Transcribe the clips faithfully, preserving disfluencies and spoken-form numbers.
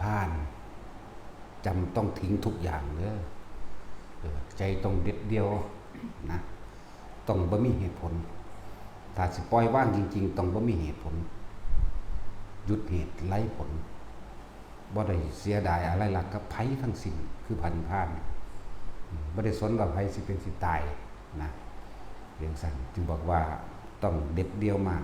พาน จำต้องทิ้งทุกอย่างเด้อ เออ ใจต้องเด็ดเดี่ยวนะ ต้องบ่มีเหตุผล ถ้าสิปล่อยวางจริงๆ ต้องบ่มีเหตุผล หยุดเหตุไร้ผล บ่ได้เสียดายอะไรหลักกับไผทั้งสิ้น คือพระนิพพาน บ่ได้สนว่าไผสิเป็นสิตายนะ เรื่องสั้นจึงบอกว่าต้องเด็ดเดี่ยวมาก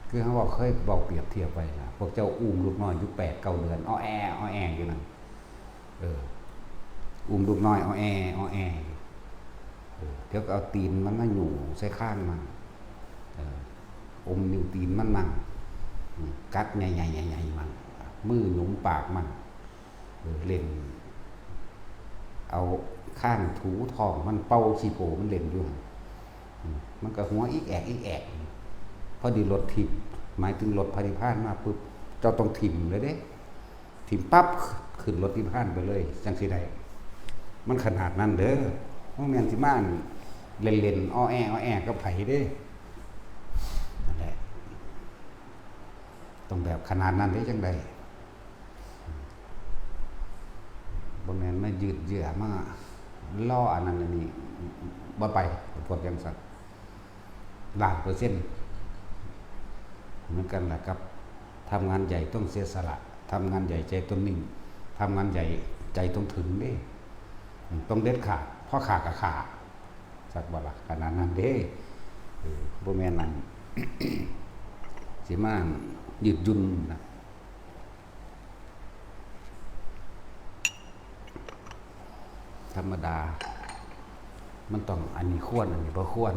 คือเขาบอกเคยบอกเปรียบเทียบไว้นะ พวกเจ้าอุ้มลูกน้อยอยู่แปดเก้าเดือน อ้อแอ อ้อแออยู่นั่น เออ อุ้มลูกน้อย อ้อแอ อ้อแออยู่ เออ เดี๋ยวก็เอาตีนมันมาหยูใส่ข้างมัน เออ อมนิ้วตีนมันมั่ง อืม กัดใหญ่ๆๆๆมัน มือหยุมปากมัน เออ เล่น เอาข้างถูท้องมัน เป่าขี้โผมันเล่นอยู่หั่น อืม มันก็หัวอิกแอกอิกแอก พอดีรถถีบ หมายถึงรถพระนิพพานมาปุ๊บ เจ้าต้องถิ่มเลยเด้ ถิ่มปั๊บ ขึ้นรถนิพพานไปเลย จังสิได้ มันขนาดนั้นเด้อ บ่แม่นสิมาเล่นๆ อ้อแอ อ้อแอกับไผเด้ นั่นแหละ ต้องแบบขนาดนั้นเด้จังใด บ่แม่นมายืดเยื้อมาล้ออันนั้นอันนี้ บ่ไป พวกจังซั่น ล้านเปอร์เซ็นต์ เหมือนกันแหละครับ ทำงานใหญ่ต้องเสียสละ ทำงานใหญ่ใจต้องนิ่ง ทำงานใหญ่ใจต้องถึงเด้ ต้องเด็ดขาด พอขาดก็ขาด จักบ่ล่ะ ขนาดนั้นเด้ เออ บ่แม่นนั่น สิมายืดหยุ่นนะ ธรรมดา มันต้องอันนี้ควร อันนี้บ่ควร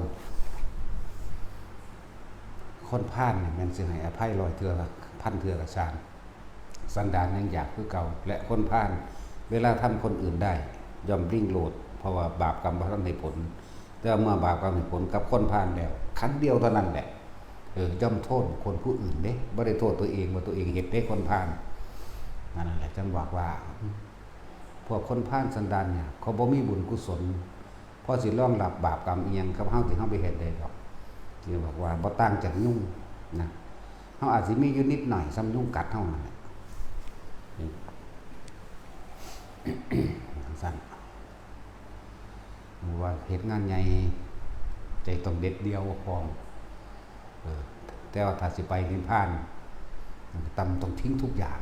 คนพาลนี่แม่นสิให้อภัยร้อยเทื่อ พันเทื่อก็ซ่าง สันดานยังหยาบคือเก่า และคนพาล เวลาทำคนอื่นได้ ย่อมริงโลด เพราะว่าบาปกรรมบ่ทันให้ผล แต่เมื่อบาปกรรมให้ผลกับคนพาลแล้ว คันเดียวเท่านั้นแหละ เออ ย่อมโทษคนผู้อื่นเด้ บ่ได้โทษตัวเองว่าตัวเองเฮ็ดเด้ คนพาล นั่นแหละ จังบอกว่า พวกคนพาลสันดานหยาบ เขาบ่มีบุญกุศล พอสิรองรับบาปกรรมอีหยังกับเฮาที่เฮาไปเฮ็ดได้ดอก ที่บอกว่าบ่ต่างจากยุงนะ เฮาอาจสิมีอยู่นิดหน่อย ส่ำยุงกัดเฮานั่นแหละ จังซั่น ว่าเฮ็ดงานใหญ่ ใจต้องเด็ดเดี่ยวพร้อม เออ แต่ว่าถ้าสิไปนิพพาน มันก็ต้อง ต้องทิ้งทุกอย่าง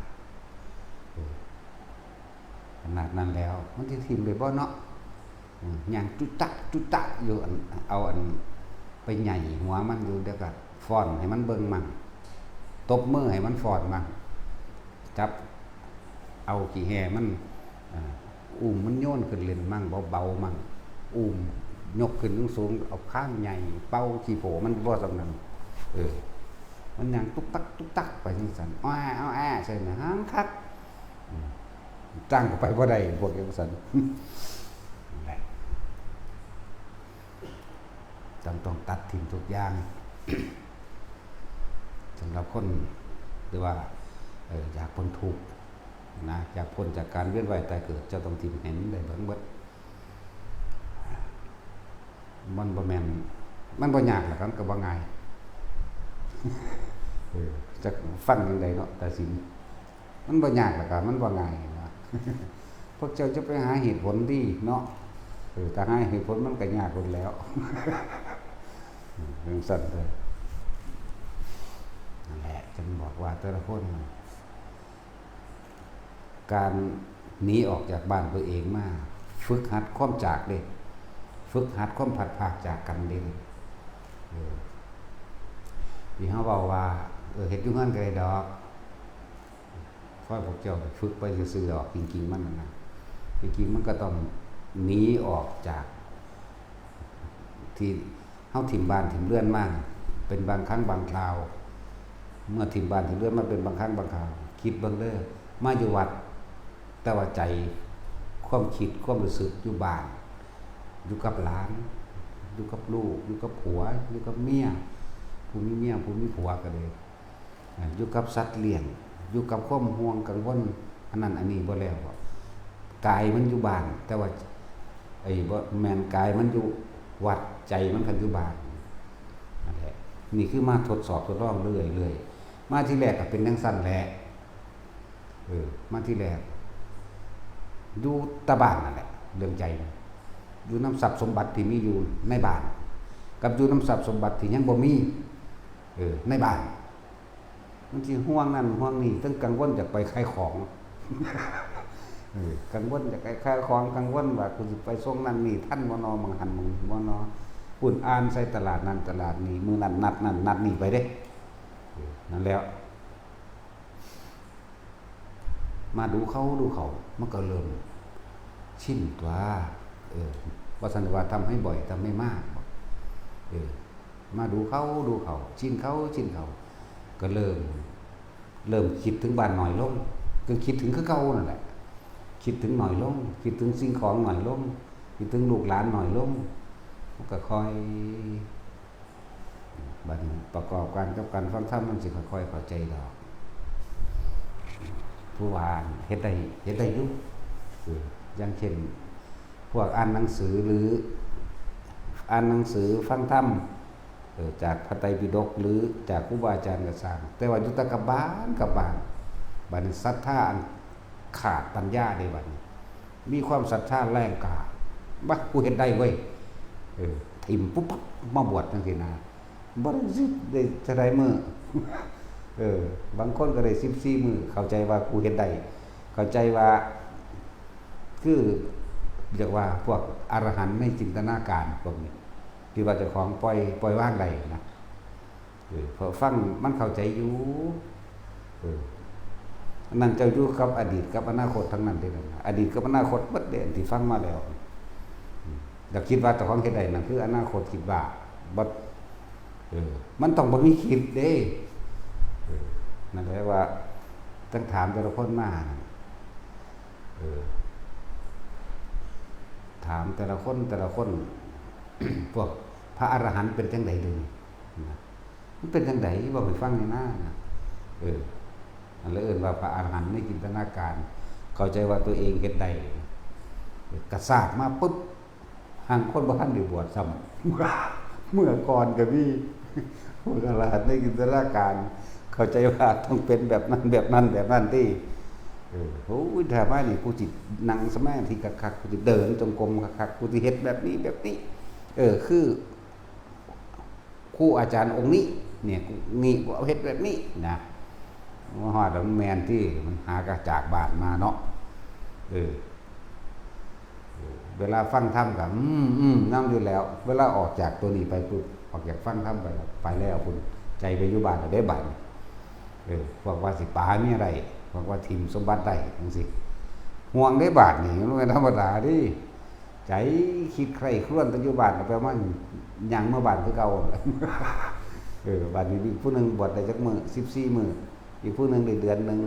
เออ ขนาดนั้นแล้ว มันสิถิ่มได้บ่เนาะ อืม ย่างจุตักจุตักอยู่ อัน เอาอัน ไปไหย่หัวมันอยู่ เดี๋ยวก็ฟ้อนให้มันเบิ่งมั่ง ตบมือให้มันฟ้อนมั่ง จับเอาขี้แห่มัน อ่า อุ้มมันโยนขึ้นเล่นมั่ง เบาๆมั่ง อุ้มยกขึ้นสูงๆ เอาข้างใหญ่เป่าขี้โผมันบ่ส่ำนั้น เออ มันย่างตุ๊กตักตุ๊กตักไปจังซั่น อ้อแอ้ อ้อแอ้ ใส่นะ ห้ามคัก อืม จ้างก็ไปบ่ได้ พวกจังซั่น นั่นแหละ จำต้องตัดถิ่มทุกอย่าง สำหรับคน หรือว่า เอ่อ อยากพ้นทุกข์นะ อยากพ้นจากการเวียนว่ายตายเกิด เจ้าต้องถิ่มให้มันได้เบิดเบิด มันบ่แม่น มันบ่ยากหรอกครับ ก็บ่ง่าย เออ จักฟังจั่งใดเนาะ ตาสิน มันบ่ยากหรอกครับ มันบ่ง่ายนะ พวกเจ้าจะไปหาเหตุผลติเนาะ เออ ถ้าหาเหตุผลมันก็ยากพุ้นแหล้ว จังซั่นเด้อ นั่นแหละ จังบอกว่าแต่ละคน การหนีออกจากบ้านตัวเองมา ฝึกหัดความจากเด้ ฝึกหัดความพลัดพรากจากกันเด้ เออ ที่เฮาเว้าว่า เออ เฮ็ดอยู่เฮือนก็ได้ดอก ค่อยพวกเจ้าไปฝึกไปซื่อๆดอก จริงๆมันน่ะนะ จริงๆมันก็ต้องหนีออกจาก ที่เฮาถิ่มบ้านถิ่มเรือนมา เป็นบางครั้งบางคราว เมื่อถิ่มบ้านถิ่มเรือนมาเป็นบางครั้งบางคราว คิดเบิ่งเด้อ มาอยู่วัด แต่ว่าใจ ความคิด ความรู้สึกอยู่บ้าน อยู่กับหลาน อยู่กับลูก อยู่กับผัว อยู่กับเมีย ผู้มีเมีย ผู้มีผัวก็ดี อ่า อยู่กับสัตว์เลี้ยง อยู่กับความห่วงกังวล อันนั้นอันนี้บ่แล้ว กายมันอยู่บ้าน แต่ว่า ไอ้ บ่แม่น กายมันอยู่วัด ใจมันคันอยู่บ้าน นั่นแหละ นี่คือมาทดสอบทดลองเรื่อยๆ มาทีแรกก็เป็นจั่งซั้นแหละ เออ มาทีแรก อยู่แต่บ้านนั่นแหละ เรื่องใจนะ อยู่นำทรัพย์สมบัติที่มีอยู่ในบ้าน กับอยู่นำทรัพย์สมบัติที่ยังบ่มี เออ ในบ้าน มันสิห่วงนั่นห่วงนี่ ทั้งกังวลอยากไปขายของ เออ กังวลอยากไปขายของ กังวลว่ากูสิไปส่งนั่นนี่ทันบ่นอ บางหันบางบ่นอ ปุ้นอ่านใส่ตลาดนั่นตลาดนี่ มื้อนั้นนัดนั่นนัดนี่ไปเด้ เออ นั่นแหล้ว มาดูเขาดูเขา มันก็เริ่มชินตัว เออ ว่าซั่นว่าทำให้บ่อย ทำให้มาก เออ มาดูเขาดูเขา ชินเขา ชินเขา ก็เริ่ม เริ่มคิดถึงบ้านน้อยลง ก็คิดถึงคือเก่านั่นแหละ คิดถึงน้อยลง คิดถึงสิ่งของน้อยลง คิดถึงลูกหลานน้อยลง มันก็ค่อย บัดนี้ประกอบการกับการฟังธรรมมันสิค่อยๆเข้าใจดอก ผู้ว่าเฮ็ดได้ เฮ็ดได้อยู่ เออ อย่างเช่น พวกอ่านหนังสือหรือ อ่านหนังสือฟังธรรม เออ จากพระไตรปิฎกหรือจากครูบาอาจารย์ก็ซ่าง แต่ว่าอยู่แต่กับบ้านกับบ้าน บัดนี้ศรัทธาอันขาดปัญญาเด้บัดนี้ มีความศรัทธาแรงกล้า บ่ กูเฮ็ดได้เว้ย เออ ถิ่มปุ๊บปั๊บ มาบวชจังซี่นะ บ่ได้สิได้เท่าใดมื้อ เออ บางคนก็ได้สิบสี่มื้อ เข้าใจว่ากูเฮ็ดได้ เข้าใจว่า คือ เรียกว่าพวกอรหันต์ในจินตนาการพวกนี้ ที่ว่าเจ้าของปล่อย ปล่อยวางได้นะ เออ พอฟังมันเข้าใจอยู่ เออ อันนั้นเจ้าอยู่กับอดีตกับอนาคตทั้งนั้นเด้นั่นน่ะ อดีตกับอนาคตเบิดเด้ อันที่ฟังมาแล้ว อืม แล้วคิดว่าเจ้าของเฮ็ดได้นั่นคืออนาคตคิดว่า บ่ เออ มันต้องบ่มีคิดเด้ เออ นั่นแหละว่า ต้องถามแต่ละคนมา เออ ถามแต่ละคน แต่ละคน พวกพระอรหันต์เป็นจังใด๋เดี๋ยวนี้นะ มันเป็นจังใด๋ เว้าให้ฟังแหน่นะ นะ เออ อันละเอิ้นว่าพระอรหันต์ในจินตนาการ เข้าใจว่าตัวเองเฮ็ดได้ กระชากมาปุ๊บ ห่างคนบ่ทันได้บวชซ้ำ เมื่อก่อนก็มี พวกอรหันต์ในจินตนาการ เข้าใจว่าต้องเป็นแบบนั้น แบบนั้น แบบนั้นติ เออ โอ้ย ถ้ามานี่กูสินั่งสมาธิคักๆ กูสิเดินจงกรมคักๆ กูสิเฮ็ดแบบนี้ แบบนี้ เออ คือ ครูอาจารย์องค์นี้ เนี่ย นี่ กูเอาเฮ็ดแบบนี้นะ มาฮอดแล้วมันแม่นติ มันหากะจากบ้านมาเนาะ เออ เวลาฟังธรรมก็ อืม อืม นำอยู่แล้ว เวลาออกจากตัวนี้ไปปุ๊บ ออกจากฟังธรรมไปแล้ว ไปแล้วพุ้น ใจไปอยู่บ้านแล้วเด้บัดนี้ เออ พวกว่าสิไปหาเมียได้ พวกว่าถิ่มสมบัติได้ จังซี้ ห่วงเด้บัดนี้ มันบ่แม่นธรรมดาเด้ ใจคิดใคร่ครวญแต่อยู่บ้านก็แปลว่าย่างเมือบ้านคือเก่า เออ บัดนี้มีผู้หนึ่งบวชได้จักมื้อ สิบสี่มื้อ อีกผู้หนึ่งได้เดือนหนึ่ง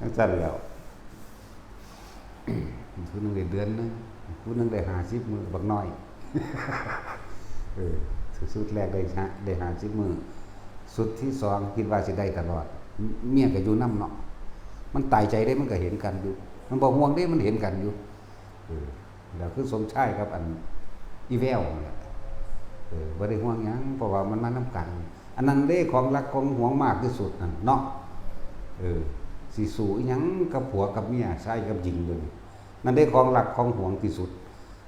จังซั่นแหล้ว อีกผู้หนึ่งได้เดือนหนึ่ง อีกผู้หนึ่งได้ห้าสิบมื้อ บักน้อย เออ ชุดแรกได้ห้า ได้ห้าสิบมื้อ ชุดที่สองคิดว่าสิได้ตลอด เมียก็อยู่นำเนาะ มันตายใจเด้ มันก็เห็นกันอยู่ มันบ่ห่วงเด้ มันเห็นกันอยู่ เออ แล้วคือสมชายกับอันอีแววนั่นแหละ เออ บ่ได้ห่วงหยัง เพราะว่ามันมานำกัน อันนั้นเด้ของรักของหวงมากที่สุดนั่นเนาะ เออ สิสู้อิหยังกับผัวกับเมีย ชายกับหญิงเดี๋ยวนี้ นั่นเด้ของรักของหวงที่สุด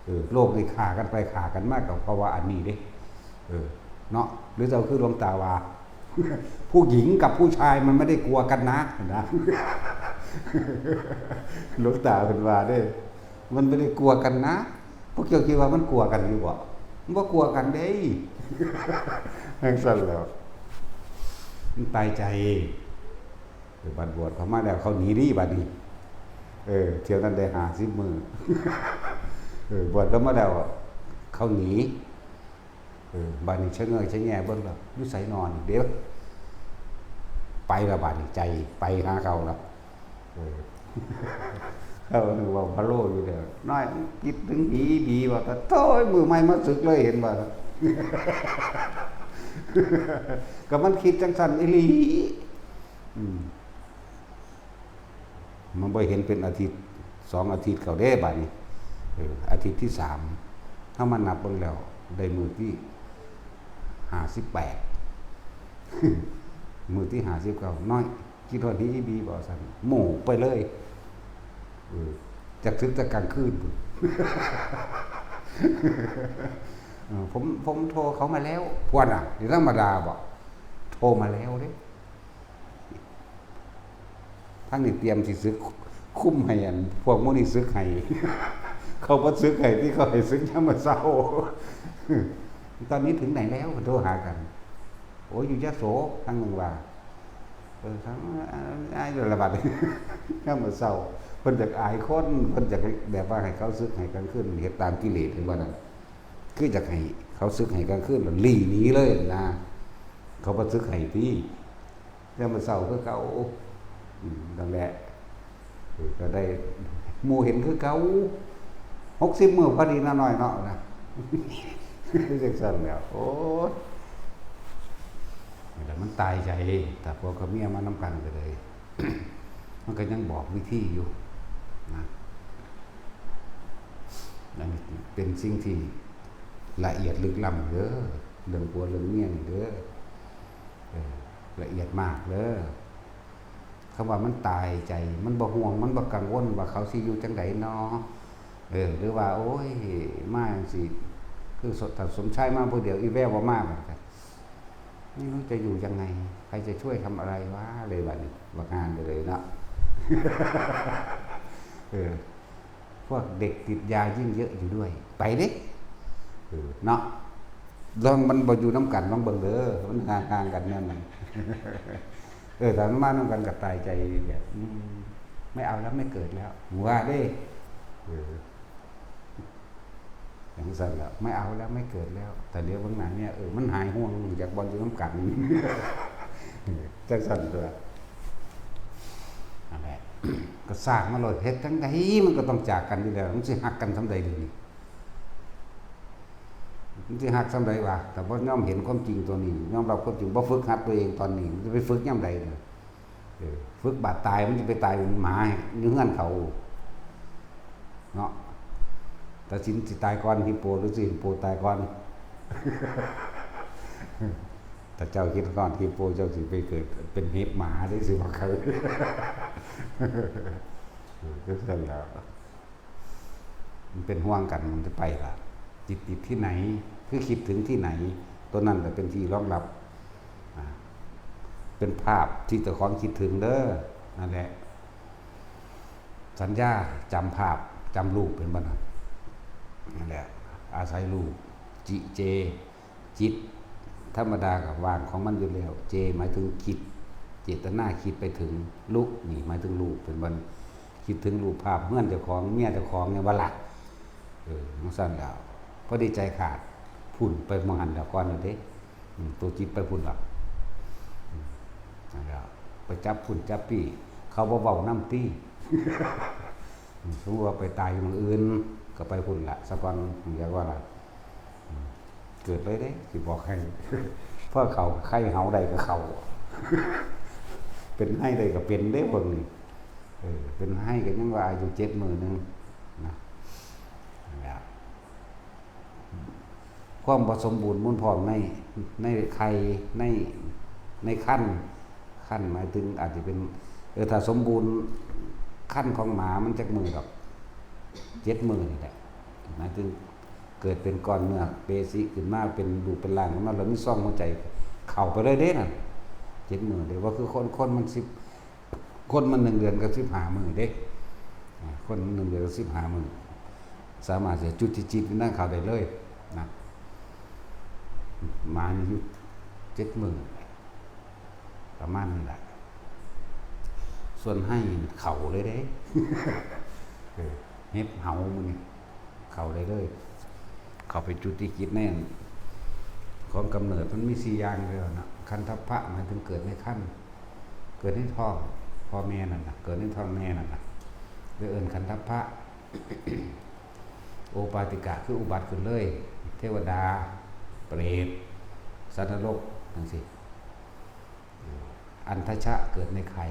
เออ โลกนี้ฆ่ากันไปฆ่ากันมาก็เพราะว่าอันนี้เด้ เออ เนาะ หรือจะเอาคือหลวงตาว่า ผู้หญิงกับผู้ชายมันไม่ได้กลัวกันนะ นะ หลวงตาเพิ่นว่าเด้ มันไม่ได้กลัวกันนะ พวกเจ้าคิดว่ามันกลัวกันอยู่บ่ มันบ่กลัวกันเด้ จังซั่นแหล้ว มันตายใจ เออ บัดบวชเข้ามาแล้วเขาหนีดีบัดนี้ เออ เที่ยวนั้นได้ห้าสิบมื้อ เออ บวชเข้ามาแล้วเขาหนี เออ บัดนี้ชะเง้อชะแงะเบิ่งแล้ว อยู่ไสนอน เดี๋ยว ไปละบัดนี้ ใจไปหาเขาละ เออ เขานึกว่าพะโล้อยู่เด้อ น้อย คิดถึงผี ผีว่า แต่โต้ย มื้อใหม่มาสึกเลย เห็นบ่ ก็มันคิดจังซั่นอีหลี อืม มันบ่เห็นเป็นอาทิตย์ สองอาทิตย์เขาเด้บัดนี้ เออ อาทิตย์ที่สาม เฮามานับเบิ่งแล้ว ได้มื้อที่ห้าสิบแปด มื้อที่ห้าสิบเก้า น้อย คิดฮอดดีอีหลีบ่ ซั่น หมู่ไปเลย เออ จักถึงแต่กลางคืนพุ้น เออ ผม ผมโทรเขามาแล้ว พวกน่ะ นี่ธรรมดาบ่ โทรมาแล้วเด้ ทางนี้เตรียมสิสึก คุมให้อัน พวกหมู่นี้สึกให้ เขาบ่สึกให้ ที่เขาให้สึกยามมื้อเช้า ตอนนี้ถึงไหนแล้ว โทรหากัน โอ้ย อยู่ยโส ทางหนึ่งว่า เออ ทาง อ้าย ระบาด ยามมื้อเช้า เพิ่นอยากอายคน เพิ่นอยากแบบว่าให้เขาสึกให้กลางคืน เฮ็ดตามกิเลส เพิ่นว่านั่น คืออยากให้เขาสึกให้กลางคืน แล้วลี้หนีเลยนะ เขาบ่สึกให้ติ ยามมื้อเช้าคือเก่า อืม นั่นแหละ เออ ก็ได้หมู่เห็นคือเก่า หกสิบมื้อพอดีนะน้อยเนาะ นะ จังซั่นแหล้ว โอ้ย นี่แหละมันตายใจ ถ้าผัวกับเมียมานำกันก็เลย มันก็ยังบอกวิธีอยู่นะ นั่นเป็นสิ่งที่ละเอียดลึกล้ำเด้อ เรื่องผัวเรื่องเมียนี่เด้อ เออ ละเอียดมากเด้อ คำว่ามันตายใจ มันบ่ห่วง มันบ่กังวลว่าเขาสิอยู่จังใดเนาะ เออ หรือว่า โอ้ย มาจังซี่ คือส- ถ้าสมชายมาผู้เดียว อีแววบ่มาบัดนี้ ไม่รู้จะอยู่ยังไง ใครจะช่วยทำอะไรวะ เลยบัดนี้ บักห่าเลยเนาะ เออ พวกเด็กติดยายิ่งเยอะอยู่ด้วย ไปเด้ เออ เนาะ ลองมันบ่อยู่นำกัน ลองเบิ่งเด้อ มันห่างๆกันแนวนั้น เออ ถ้ามันมานำกันก็ตายใจแบบ อืม ไม่เอาแล้ว ไม่เกิดแล้ว ว่าเด้ เออ จังซั่นแหละ ไม่เอาแล้ว ไม่เกิดแล้ว แต่เหลียวเบิ่งหน้าเนี่ย เออ มันหายห่วงจากบ่อนอยู่นำกัน จังซั่นตัว นั่นแหละ ก็สร้างมาโลด เฮ็ดจังใดมันก็ต้องจากกันอยู่แล้ว มันสิฮักกันส่ำใดเดี๋ยวนี้ มันสิฮักส่ำใดวะ แต่บ่ยอมเห็นความจริงตัวนี้ ยอมรับความจริง บ่ฝึกหัดตัวเองตอนนี้ มันจะไปฝึกยามใดเนี่ย เออ ฝึกบาดตาย มันจะไปตายเป็นหมาอยู่เฮือนเขา เนาะ ตัดสินสิตายก่อนฮิปโป หรือสิฮิปโปตายก่อน ถ้าเจ้าคิดก่อนฮิปโป เจ้าสิไปเกิดเป็นเห็บหมาได้สิว่าใคร เออ ก็ซั่นแหล้ว มันเป็นห่วงกัน มันจะไปละ จิตติดที่ไหน คือคิดถึงที่ไหน ตัวนั้นแหละเป็นที่รองรับ อ่า เป็นภาพที่เจ้าของคิดถึงเด้อ นั่นแหละ สัญญาจำภาพ จำรูปเป็นบ่นะ นั่นแหละ อาศัยรูป จิเจ จิต ธรรมดาก็ว่างของมันอยู่แล้ว เจ หมายถึงคิด เจตนาคิดไปถึง ลุ นี่หมายถึงรูปเป็นบ่ คิดถึงรูปภาพเฮือนเจ้าของ เมียเจ้าของเนี่ยว่าล่ะ เออ จังซั่นแล้ว พอดีใจขาด พุ้นไปหม่องหั้นแล้วก่อนแล้วเด้ อืม ตัวจิตไปพุ้นแล้ว อืม นั่นแหละ ไปจับพุ้นจับปี้ เขาบ่เว้านำตี้ อืม สมมุติว่าไปตายอยู่หม่องอื่น ก็ไปพุ้นละ ซะก่อน เรียกว่าล่ะ อืม เกิดเลยเด้ สิบอกให้ พอเข้าไข่เหาได้ก็เข้า เป็นไฮ่ได้ก็เป็นเด้พวกนี้ เออ เป็นไฮ่ก็ยังว่าอายุเจ็ดมื้อหนึ่งนะ นั่นแหละ ความบ่สมบูรณ์มูลพร้อมใน ในไข่ ใน ในครรภ์ ครรภ์หมายถึงอาจจะเป็น เออ ถ้าสมบูรณ์ ครรภ์ของหมามันจักมื้อดอก เจ็ดมื้อนี่แหละ หมายถึงเกิดเป็นก้อนเนื้อเปสิขึ้นมาเป็นรูปเป็นร่างขึ้นมา แล้วมีซองหัวใจเข้าไปเลยเด้นั่น เจ็ดมื้อเด้ ว่าคือคน คนมันสิบ คนมันหนึ่งเดือนกับสิบห้ามื้อเด้ อ่า คนหนึ่งเดือนกับสิบห้ามื้อ สามารถจะจุติจิตวิญญาณเข้าได้เลยนะ หมานี่อยู่เจ็ดมื้อ ประมาณนี้แหละ ส่วนไฮ่นี่เข้าเลยเด้ เออ เห็บเหามื้อนี้ เข้าได้เลย เข้าไปจุติจิตในอัน ของกำเนิดมันมีสี่อย่างเลยนะ คันทัพพะหมายถึงเกิดในครรภ์ เกิดในท้องพ่อแม่นั่นน่ะ เกิดในท้องแม่นั่นน่ะ เลยเอิ้นคันทัพพะ โอปาติกะคืออุบัติขึ้นเลย เทวดา เปรต สัตว์นรก จังซี้ อันทชะเกิดในไข่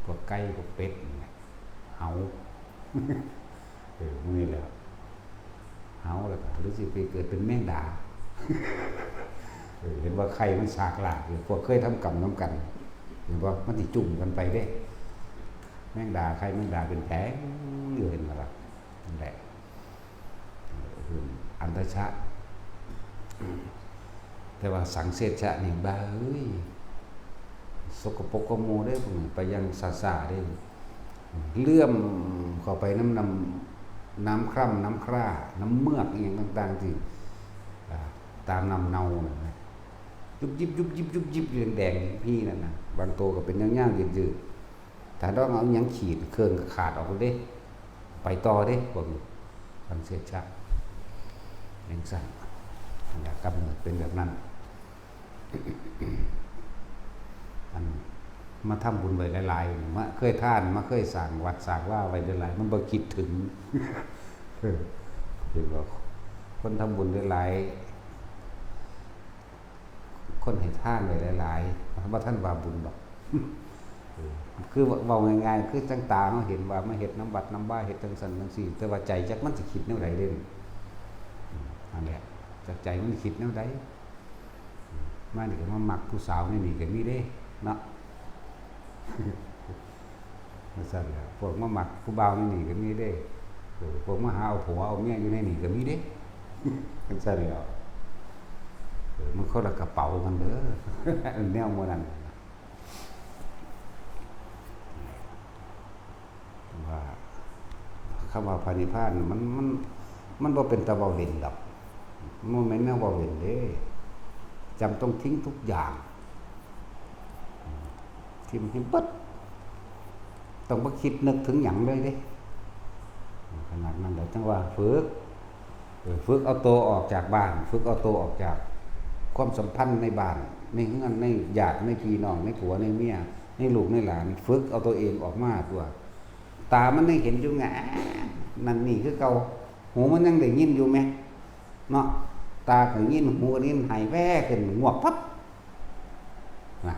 พวกไก่ พวกเป็ดนี่แหละ เหา เออ มื้อนี้แหละ เหาแล้วก็ หรือสิไปเกิดเป็นแมงดา เออ เห็นว่าไข่มันสากลากอยู่ พวกเคยทำกรรมนำกัน เห็นบ่ มันสิจุ่มกันไปเด้ แมงดา ไข่แมงดาเป็นแผงอยู่ เห็นบ่ล่ะ นั่นแหละ เออ อันตชะ แต่ว่าสังเสชะนี่ บ้าเอ้ย สกปรกกว่าหมู่เด้ พวกนี้ ไปยังสาสาเด้ เลื่อมเข้าไปน้ำ น้ำ น้ำคร่ำ น้ำคร่า น้ำเมือก อีหยังต่างๆ ที่ อ่า ตามน้ำเน่านั่นนะ ยุบยิบ ยุบยิบ ยุบยิบ อยู่แดงๆ พี่นั่นนะ บางตัวก็เป็นยาวๆ ยืดๆ ถ้าต้องเอาหยังขีด เครื่องก็ขาดออกเด้ ไปต่อเด้ พวกนี้ สังเสชะ จั่งซั้น นั่นแหละ กำเนิดเป็นแบบนั้น อัน มาทำบุญไว้หลายๆ มาเคยทาน มาเคยสร้างวัดสร้างวาไว้หลายๆ มันบ่คิดถึง เออ เห็นบ่ คนทำบุญหลายๆ คนให้ทานไว้หลายๆ บ่ทันว่าบุญดอก เออ คือเว้าง่ายๆ คือจั่งตาเฮาเห็นว่ามาเฮ็ดนำวัดนำวา เฮ็ดจั่งซั้นจั่งซี้ แต่ว่าใจจักมันสิคิดแนวใดเด้ อืม นั่นแหละ จักใจมันคิดแนวใด มานี่ก็มามักผู้สาวในนี่ก็มีเด้ เนาะ จั่งซั้นแหละ พวกมามักผู้บ่าวในนี่ก็มีเด้ เออ พวกมาหาเอาผัวเอาเมียอยู่ในนี่ก็มีเด้ จั่งซั้นแหละ เออ มันคนละกระเป๋ากันเด้อ แนวหมู่นั้น ว่า คำว่าพระนิพพานน่ะ มัน มัน มันบ่เป็นตาเว้าเล่นดอก มันบ่แม่นแนวเว้าเล่นเด้ จำต้องทิ้งทุกอย่าง ทิ้งให้เบิด ต้องบ่คิดนึกถึงหยังเลยเด้ ขนาดนั้นแล้วจั่งว่าฝึก เออ ฝึกเอาตัวออกจากบ้าน ฝึกเอาตัวออกจากความสัมพันธ์ในบ้าน ในเฮือน ในญาติ ในพี่น้อง ในผัว ในเมีย ในลูก ในหลาน ฝึกเอาตัวเองออกมาตัว ตามันยังเห็นอยู่ไง นั่นนี่คือเก่า หูมันยังได้ยินอยู่แหม เนาะ ตาก็ยิน หูก็ยิน ไห้แว่ขึ้น งวกปั๊บ นะ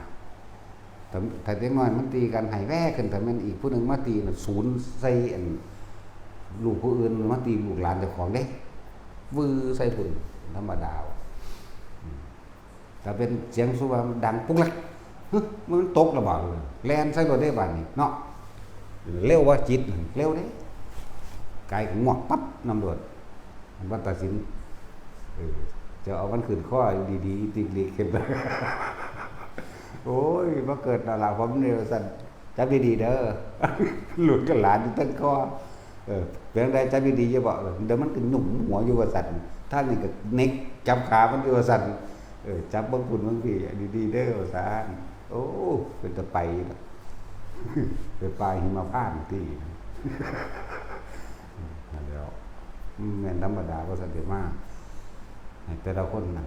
ถ้า ถ้าเด็กน้อยมันตีกัน ไห้แว่ขึ้น ถ้าแม่นอีกผู้หนึ่งมาตีน่ะ ศูนย์ใส่อัน ลูกผู้อื่นมาตีลูกหลานเจ้าของเด้ วือใส่พุ่น ธรรมดา อืม ถ้าเป็นเสียงสุว่าดังปุ๊กลัก หึ มันตกระบาดเลย แล่นใส่รถได้บาดนี้เนาะ เร็วว่าจิต เร็วเด้ กายก็งวกปั๊บนำรถ มันว่าตัดสิน เออ จะเอามันขึ้นข้อดีๆ ติกลิกขึ้นไป โอ้ย มาเกิดหน้าหลังผมเนี่ย สั่น จับดีๆ เด้อ หลุดกับหลานอยู่ตั้งข้อ เออ เป็นจั่งใด จับดีๆ อยู่บ่ เออ เดี๋ยวมันก็หยุมหัวอยู่ว่าสั่น ท่านนี่ก็เน็กจับขามันอยู่ว่าสั่น เออ จับเบิ่งพุ่นเบิ่งพี่ ดีๆ เด้อว่าซั่น โอ้ เป็นตาไปเนาะ ไปปลายหิมพานต์ติ นั่นแหล้ว อืม แม่นธรรมดา ว่าซั่นเด้อ มา ให้แต่ละคนน่ะ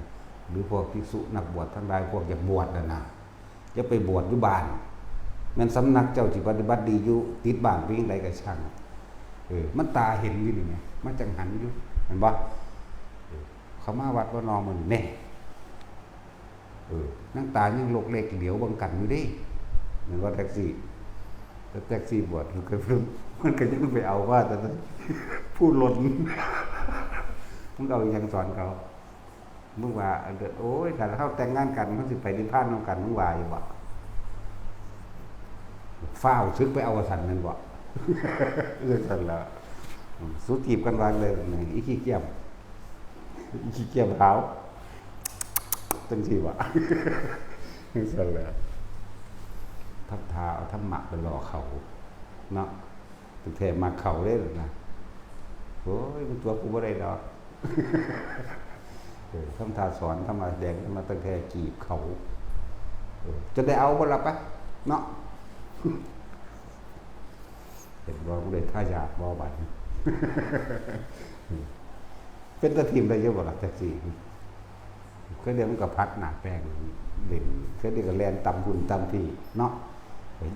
หรือพวกภิกษุนักบวชทั้งหลาย พวกอยากบวชน่ะนะ อย่าไปบวชอยู่บ้าน แม่นสำนักเจ้าสิปฏิบัติดีอยู่ติดบ้านเพียงใดก็ช่าง เออ มันตาเห็นอยู่นี่ไง มันจั่งหันอยู่ เห็นบ่ เออ เขามาวัดบ่นอมื้อนี้แน่ เออ นางตายังหลกเหลกเหลียวเบิ่งกันอยู่เด้ แม่นบ่แท็กซี่ แต่แท็กซี่บวชมันก็ มันก็ยังไปเอาว่าแต่นั้น ผู้หล่น มึงเอาอิหยังสอนเขา มึงว่า โอ้ย ถ้าเฮาแต่งงานกัน มันสิไปนิพพานนำกัน มึงว่าอยู่บ่ ฟ้าวสึกไปเอาว่าซั่นแม่นบ่ จั่งซั่นล่ะ อืม สู้จีบกันว่าเลยนี่ อีขี้เกียจ อีขี้เกียจขาว จั่งซี่บ่ จั่งซั่นแหละ ทำท่าเอาธรรมะไปหลอกเขา เนาะ ตั้งแต่มักเขาเด้นะ โอ้ย มันตัวกูบ่ได้ดอก เออ ทำท่าสอน ทำมาแสดง มาตั้งแต่จีบเขา เออ จนได้เอาบ่ล่ะปะ เนาะ เห็นบ่ บ่ได้ท่ายากบ่บัดนี้ เป็นตาทีมได้อยู่บ่ล่ะ แท็กซี่ เคยเรียกมันก็พัดหน้าแป้งเล่น เคยเรียกก็แล่นตำบุญตำที่เนาะ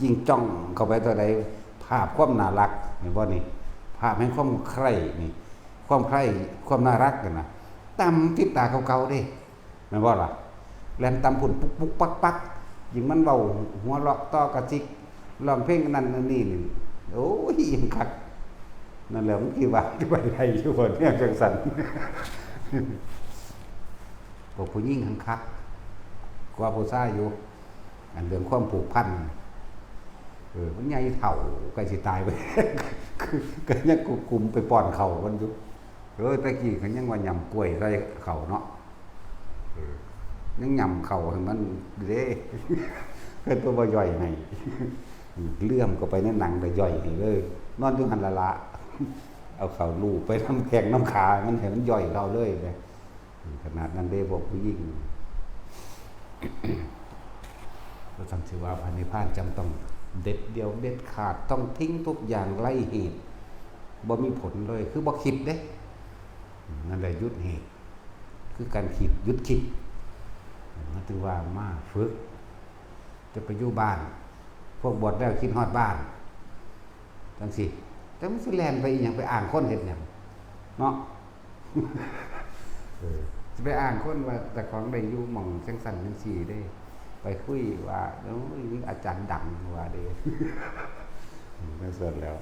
ยิ่งจ้องเข้าไปเท่าใด ภาพความน่ารัก เห็นบ่นี่ ภาพแห่งความใคร่นี่ ความใคร่ ความน่ารักนั่นน่ะ ตำติดตาเก่าๆเด้ แม่นบ่ล่ะ แล่นตำพุ่นปุ๊กปุ๊กปักปัก ยิ่งมันเว้าหัวเราะต่อกระซิก ร้องเพลงอันนั้นอันนี้นี่ โอ้ย ยิ่งคัก นั่นแหละ มึงคิดว่าจะไปได้อยู่บ่เนี่ย จั่งซั่น พวกผู้หญิงหั้นคักกว่าผู้ชายอยู่ อันเรื่องความผูกพัน เออ มันใหญ่เฒ่า ใกล้สิตายไป คือก็ยังกุมไปป้อนข้าวมันอยู่ เออ แต่กี้เขายังว่ายำกล้วยใส่ข้าวเนาะ เออ ยังยำข้าวให้มันเด้ ก็ตัวบ่ย่อยให้ เลื่อมเข้าไปในหนังแต่ย่อยให้เลย นอนอยู่หั่นละละ เอาข้าวลูบไปนำแข้งนำขา มันให้มันย่อยเข้าเลยนะ ขนาดนั้นเด้พวกผู้หญิง ก็สั่งสิว่าพระนิพพานจำต้องเด็ดเดี่ยวเด็ดขาด ต้องทิ้งทุกอย่างไร้เหตุ บ่มีผลเลย คือบ่คิดเด้ นั่นแหละหยุดเหตุ คือการคิด หยุดคิด มันถึงว่ามาฝึก จะไปอยู่บ้าน พวกบวชแล้วคิดฮอดบ้าน จังซี่ แต่มันสิแล่นไปอีหยัง ไปอ้างคนเฮ็ดหยัง เนาะ เออ สิไปอ้างคนว่าเจ้าของได้อยู่หม่องจังซั่นจังซี่เด้ ไปคุยว่า โอ้ย อาจารย์ดังว่าเด้ จังซั่นแล้ว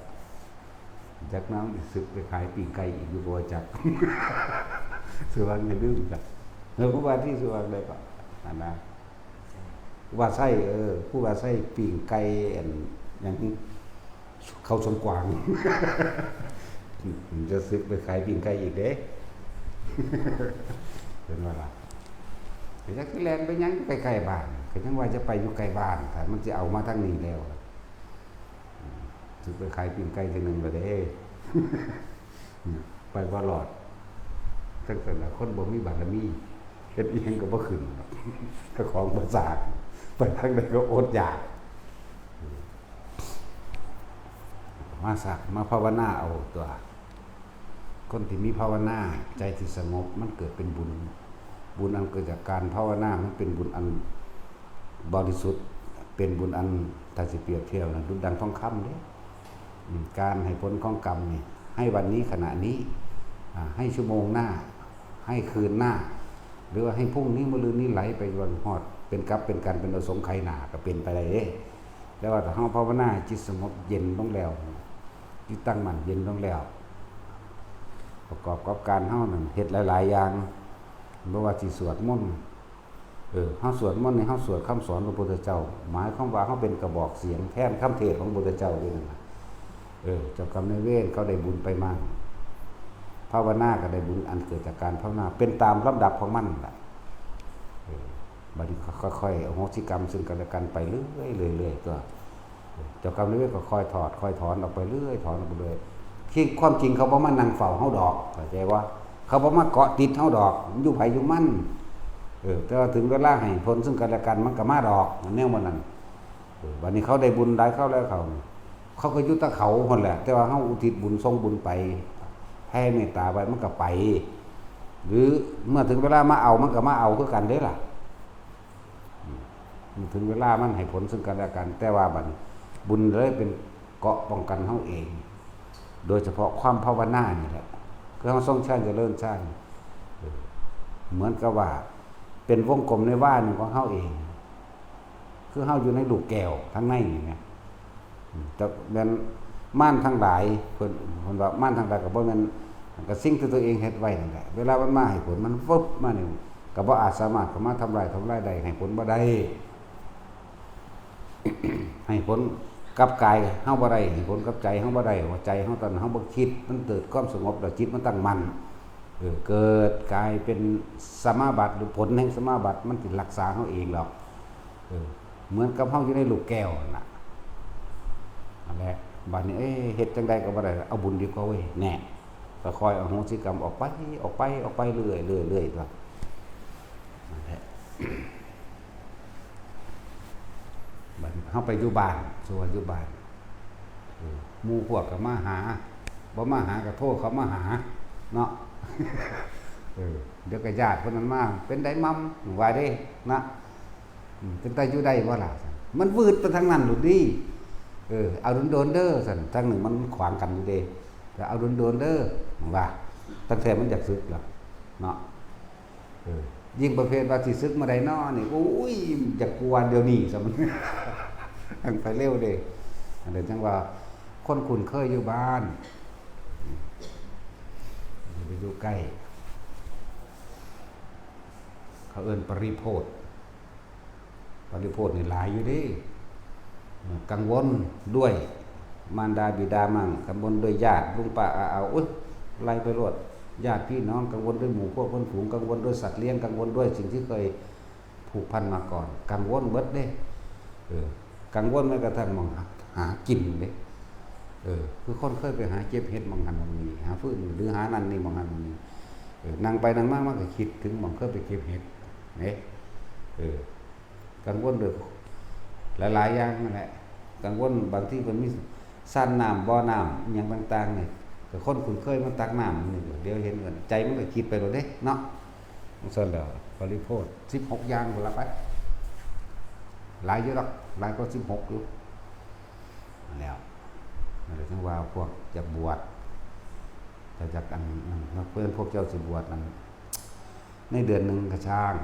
จักน้ำสิสึกไปขายปิ้งไก่อีกอยู่บ่จัก สิว่าไงลืมจัก แล้วผู้ว่าที่สิว่าได้ก็ อันนะ ผู้ว่าไส้ เออ ผู้ว่าไส้ปิ้งไก่ อันหยัง เขาสวนกวาง จะสึกไปขายปิ้งไก่อีกเด้ เป็นว่าล่ะ แต่จักสิแล่นไปหยังอยู่ใกล้ๆบ้าน ก็ยังว่าจะไปอยู่ใกล้บ้าน ถ้ามันสิเอามาทางนี้แล้ว อืม สึกไปขายปิ้งไก่ทีหนึ่งก็เด้ ไปบ่รอด จังซั่นล่ะ คนบ่มีบารมี เฮ็ดอีหยังก็บ่ขึ้น เจ้าของบ่สร้าง ไปทางใดก็อดอยาก มาสัก มาภาวนาเอาตัว คนที่มีภาวนา ใจที่สงบ มันเกิดเป็นบุญ บุญอันเกิดจากการภาวนา มันเป็นบุญอันบริสุทธิ์ เป็นบุญอัน ถ้าสิเปรียบเทียบนะ ดุจดังทองคำเด้ อืม การให้ผลของกรรมนี่ ให้วันนี้ขณะนี้ อ่า ให้ชั่วโมงหน้า ให้คืนหน้า หรือว่าให้พรุ่งนี้มะรืนนี้ไหลไปวันฮอด เป็นกับเป็นกัน เป็นอสงไขยหน้าก็เป็นไปได้เด้ แต่ว่าถ้าเฮาภาวนาจิตสงบเย็นลงแล้ว จิตตั้งมั่นเย็นลงแล้ว ประกอบกับการเฮานั่นเฮ็ดหลายๆอย่าง บ่ว่าสิสวดมนต์ เออ เฮาสวดมนต์นี่ เฮาสวดคำสอนพระพุทธเจ้า หมายความว่าเฮาเป็นกระบอกเสียงแทนคำเทศน์ของพระพุทธเจ้าด้วยนั่นล่ะ เออ เจ้ากรรมนายเวรเขาได้บุญไปมั่ง ภาวนาก็ได้บุญอันเกิดจากการภาวนา เป็นตามลำดับของมันล่ะ เออ บัดนี้ก็ค่อยๆอโหสิกรรมซึ่งกันและกันไปเรื่อยๆเรื่อยๆ ตัว เจ้ากรรมนายเวรก็คอยถอด คอยถอนออกไปเรื่อย ถอนออกไปเรื่อย ที่ความจริงเขาบ่มานั่งเฝ้าเฮาดอก เข้าใจบ่ เขาบ่มาเกาะติดเฮาดอก มันอยู่ไผอยู่มัน เออ แต่ว่าถึงเวลาให้ผลซึ่งกันและกัน มันก็มาดอก มันแนวมันนั่น เออ บัดนี้เขาได้บุญหลายคราวแล้วเขา เขาก็อยู่แต่เขาหั่นแหละ แต่ว่าเฮาอุทิศบุญ ส่งบุญไป แผ่เมตตาไป มันก็ไป หรือเมื่อถึงเวลามาเอา มันก็มาเอาคือกันเด้ล่ะ อืม ถึงเวลามันให้ผลซึ่งกันและกัน แต่ว่าบัดนี้บุญเลยเป็นเกราะป้องกันเฮาเอง โดยเฉพาะความภาวนานี่แหละ คือเฮาทรงฌานเจริญฌาน เออ เหมือนกับว่าเป็นวงกลมในวาหนึ่งของเฮาเอง คือเฮาอยู่ในลูกแก้วทางในนี่นะ อืม แต่แม่นมารทั้งหลาย เพิ่น เพิ่นว่ามารทั้งหลายก็บ่แม่น ก็สิ่งที่ตัวเองเฮ็ดไว้นั่นแหละ เวลามันมาให้ผล มันฟึบมานี่ ก็บ่อาจสามารถเข้ามาทำลาย ทำลายได้ ให้ผลบ่ได้ ให้ผลกับกายเฮาบ่ได้ ให้ผลกับใจเฮาบ่ได้ หัวใจเฮาตอนเฮาบ่คิด มันเกิดความสงบแล้ว จิตมันตั้งมั่น เออ เกิดกลายเป็นสมาบัติ หรือผลแห่งสมาบัติ มันสิรักษาเฮาเองดอก เออ เหมือนกับเฮาอยู่ในลูกแก้วนั่นน่ะ นั่นแหละ บัดนี้ เอ้ย เฮ็ดจั่งใดก็บ่ได้ เอาบุญดีกว่าเว้ย แน่ ก็คอยอโหสิกรรมออกไป ออกไป ออกไปเรื่อยๆเรื่อยๆตัว นั่นแหละ บัดนี้เฮาไปอยู่บ้าน สมมุติว่าอยู่บ้าน เออ หมู่พวกก็มาหา บ่มาหาก็โทรเข้ามาหา เนาะ เออ เดี๋ยวก็ญาติคนนั้นมา เป็นไดมัม ว่าเด้ นะ อืม เป็นตาอยู่ได้บ่ล่ะ มันวืดไปทางนั้นโลดนี่ เออ เอาโดนๆเด้อ ซั่น ทางหนึ่งมันขวางกันอยู่เด้ ก็เอาโดนๆเด้อ ว่า ตั้งแต่มันอยากสึกแล้ว เนาะ เออ ยิ่งประเภทว่าสิสึกเมื่อใดน้อนี่ โอ้ย อยากกลัวเดี๋ยวนี้ซะมัน ทั้งไปเร็วเด้ อันเดียวจังว่า คนคุ้นเคยอยู่บ้าน อย่าไปอยู่ใกล้ เขาเอิ้นปริโภท ปริโภทนี่หลายอยู่เด้ เออ กังวลด้วยมารดาบิดามั่ง กังวลด้วยญาติลุงป้าอาเอา อุ๊ย ไล่ไปโลด ญาติพี่น้อง กังวลด้วยหมู่พวกเพื่อนฝูง กังวลด้วยสัตว์เลี้ยง กังวลด้วยสิ่งที่เคยผูกพันมาก่อน กังวลเบิดเด้ เออ กังวลแม้กระทั่งหม่องหา หากินเด้ เออ คือคนเคยไปหาเก็บเห็ดหม่องหั้นหม่องนี้ หาฟืน หรือหานั่นนี่หม่องหั้นหม่องนี้ เออ นั่งไปนั่งมามันก็คิดถึงหม่องเคยไปเก็บเห็ดเด้ เออ กังวลด้วยหลายๆอย่างนั่นแหละ กังวลบางทีเพิ่นมีซ่านน้ำ บ่อน้ำ อิหยังต่างๆนี่ ก็คนคุ้นเคยมาตักน้ำนี่ เดี๋ยวเห็นกัน ใจมันก็คิดไปโลดเด้เนาะ จั่งซั้นแหล้ว ปริโภท สิบหก อย่างพุ้นละไป หลายอยู่ดอก หลายกว่า สิบหก อยู่ นั่นแหล้ว นั่นแหละ ถึงว่าพวกจะบวช ถ้าจักอันนั้นเนาะ เพิ่นพวกเจ้าสิบวชนั่น ในเดือนหนึ่งก็ช่าง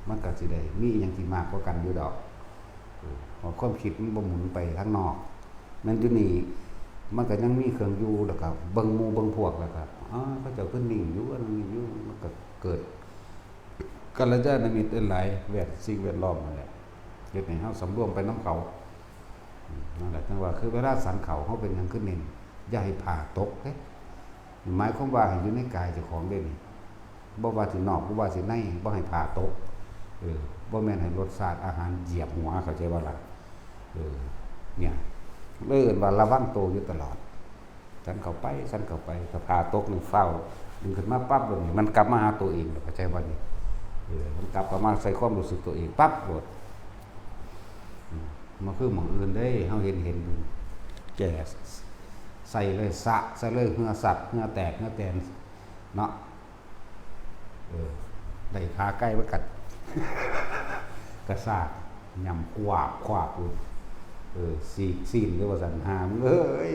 มันก็สิได้มีอิหยังที่มากกว่ากันอยู่ดอก เออ เพราะความคิดมันบ่หมุนไปทางนอก แม่นอยู่นี่ มันก็ยังมีเครื่องอยู่ แล้วก็เบิ่งหมู่เบิ่งพวก แล้วก็ อ๋อ เขาเจ้าคือนิ่งอยู่ อันนี้อยู่ มันก็เกิดกัลยาณมิตรหลายๆ แวด สิ่งแวดล้อมนั่นแหละ เฮ็ดให้เฮาสำรวมไปนำเขา อืม นั่นแหละ จั่งว่าคือเวลาฉันข้าว เฮาเป็นหยังคือเน้น อย่าให้ผ้าตกเด้ หมายความว่าให้อยู่ในกายเจ้าของเด้นี่ บ่ว่าสินอก บ่ว่าสิใน บ่ให้ผ้าตก เออ บ่แม่นให้รสชาติอาหารเหยียบหัว เข้าใจบ่ล่ะ เออ เนี่ย เลยเอิ้นว่าระวังโตอยู่ตลอด ฉันเข้าไป ฉันเข้าไป ถ้าผ้าตกนี่ฟ้าวดึงขึ้นมาปั๊บ เดี๋ยวนี้มันกลับมาหาตัวเอง เข้าใจบ่นี่ เออ มันกลับเข้ามาใส่ความรู้สึกตัวเองปั๊บโลด อืม มันคือหม่องอื่นเด้ เฮาเห็น เห็นอยู่ แก่ ใส่เลย สะใส่เลย เหงื่อสัตว์ เหงื่อแตก เหงื่อแตน เนาะ เออ ได้ขาไก่มากัด กระซาก ยำควาบควาบอยู่ เออ สีกซี้นหรือว่าซั่น หามึงเอ้ย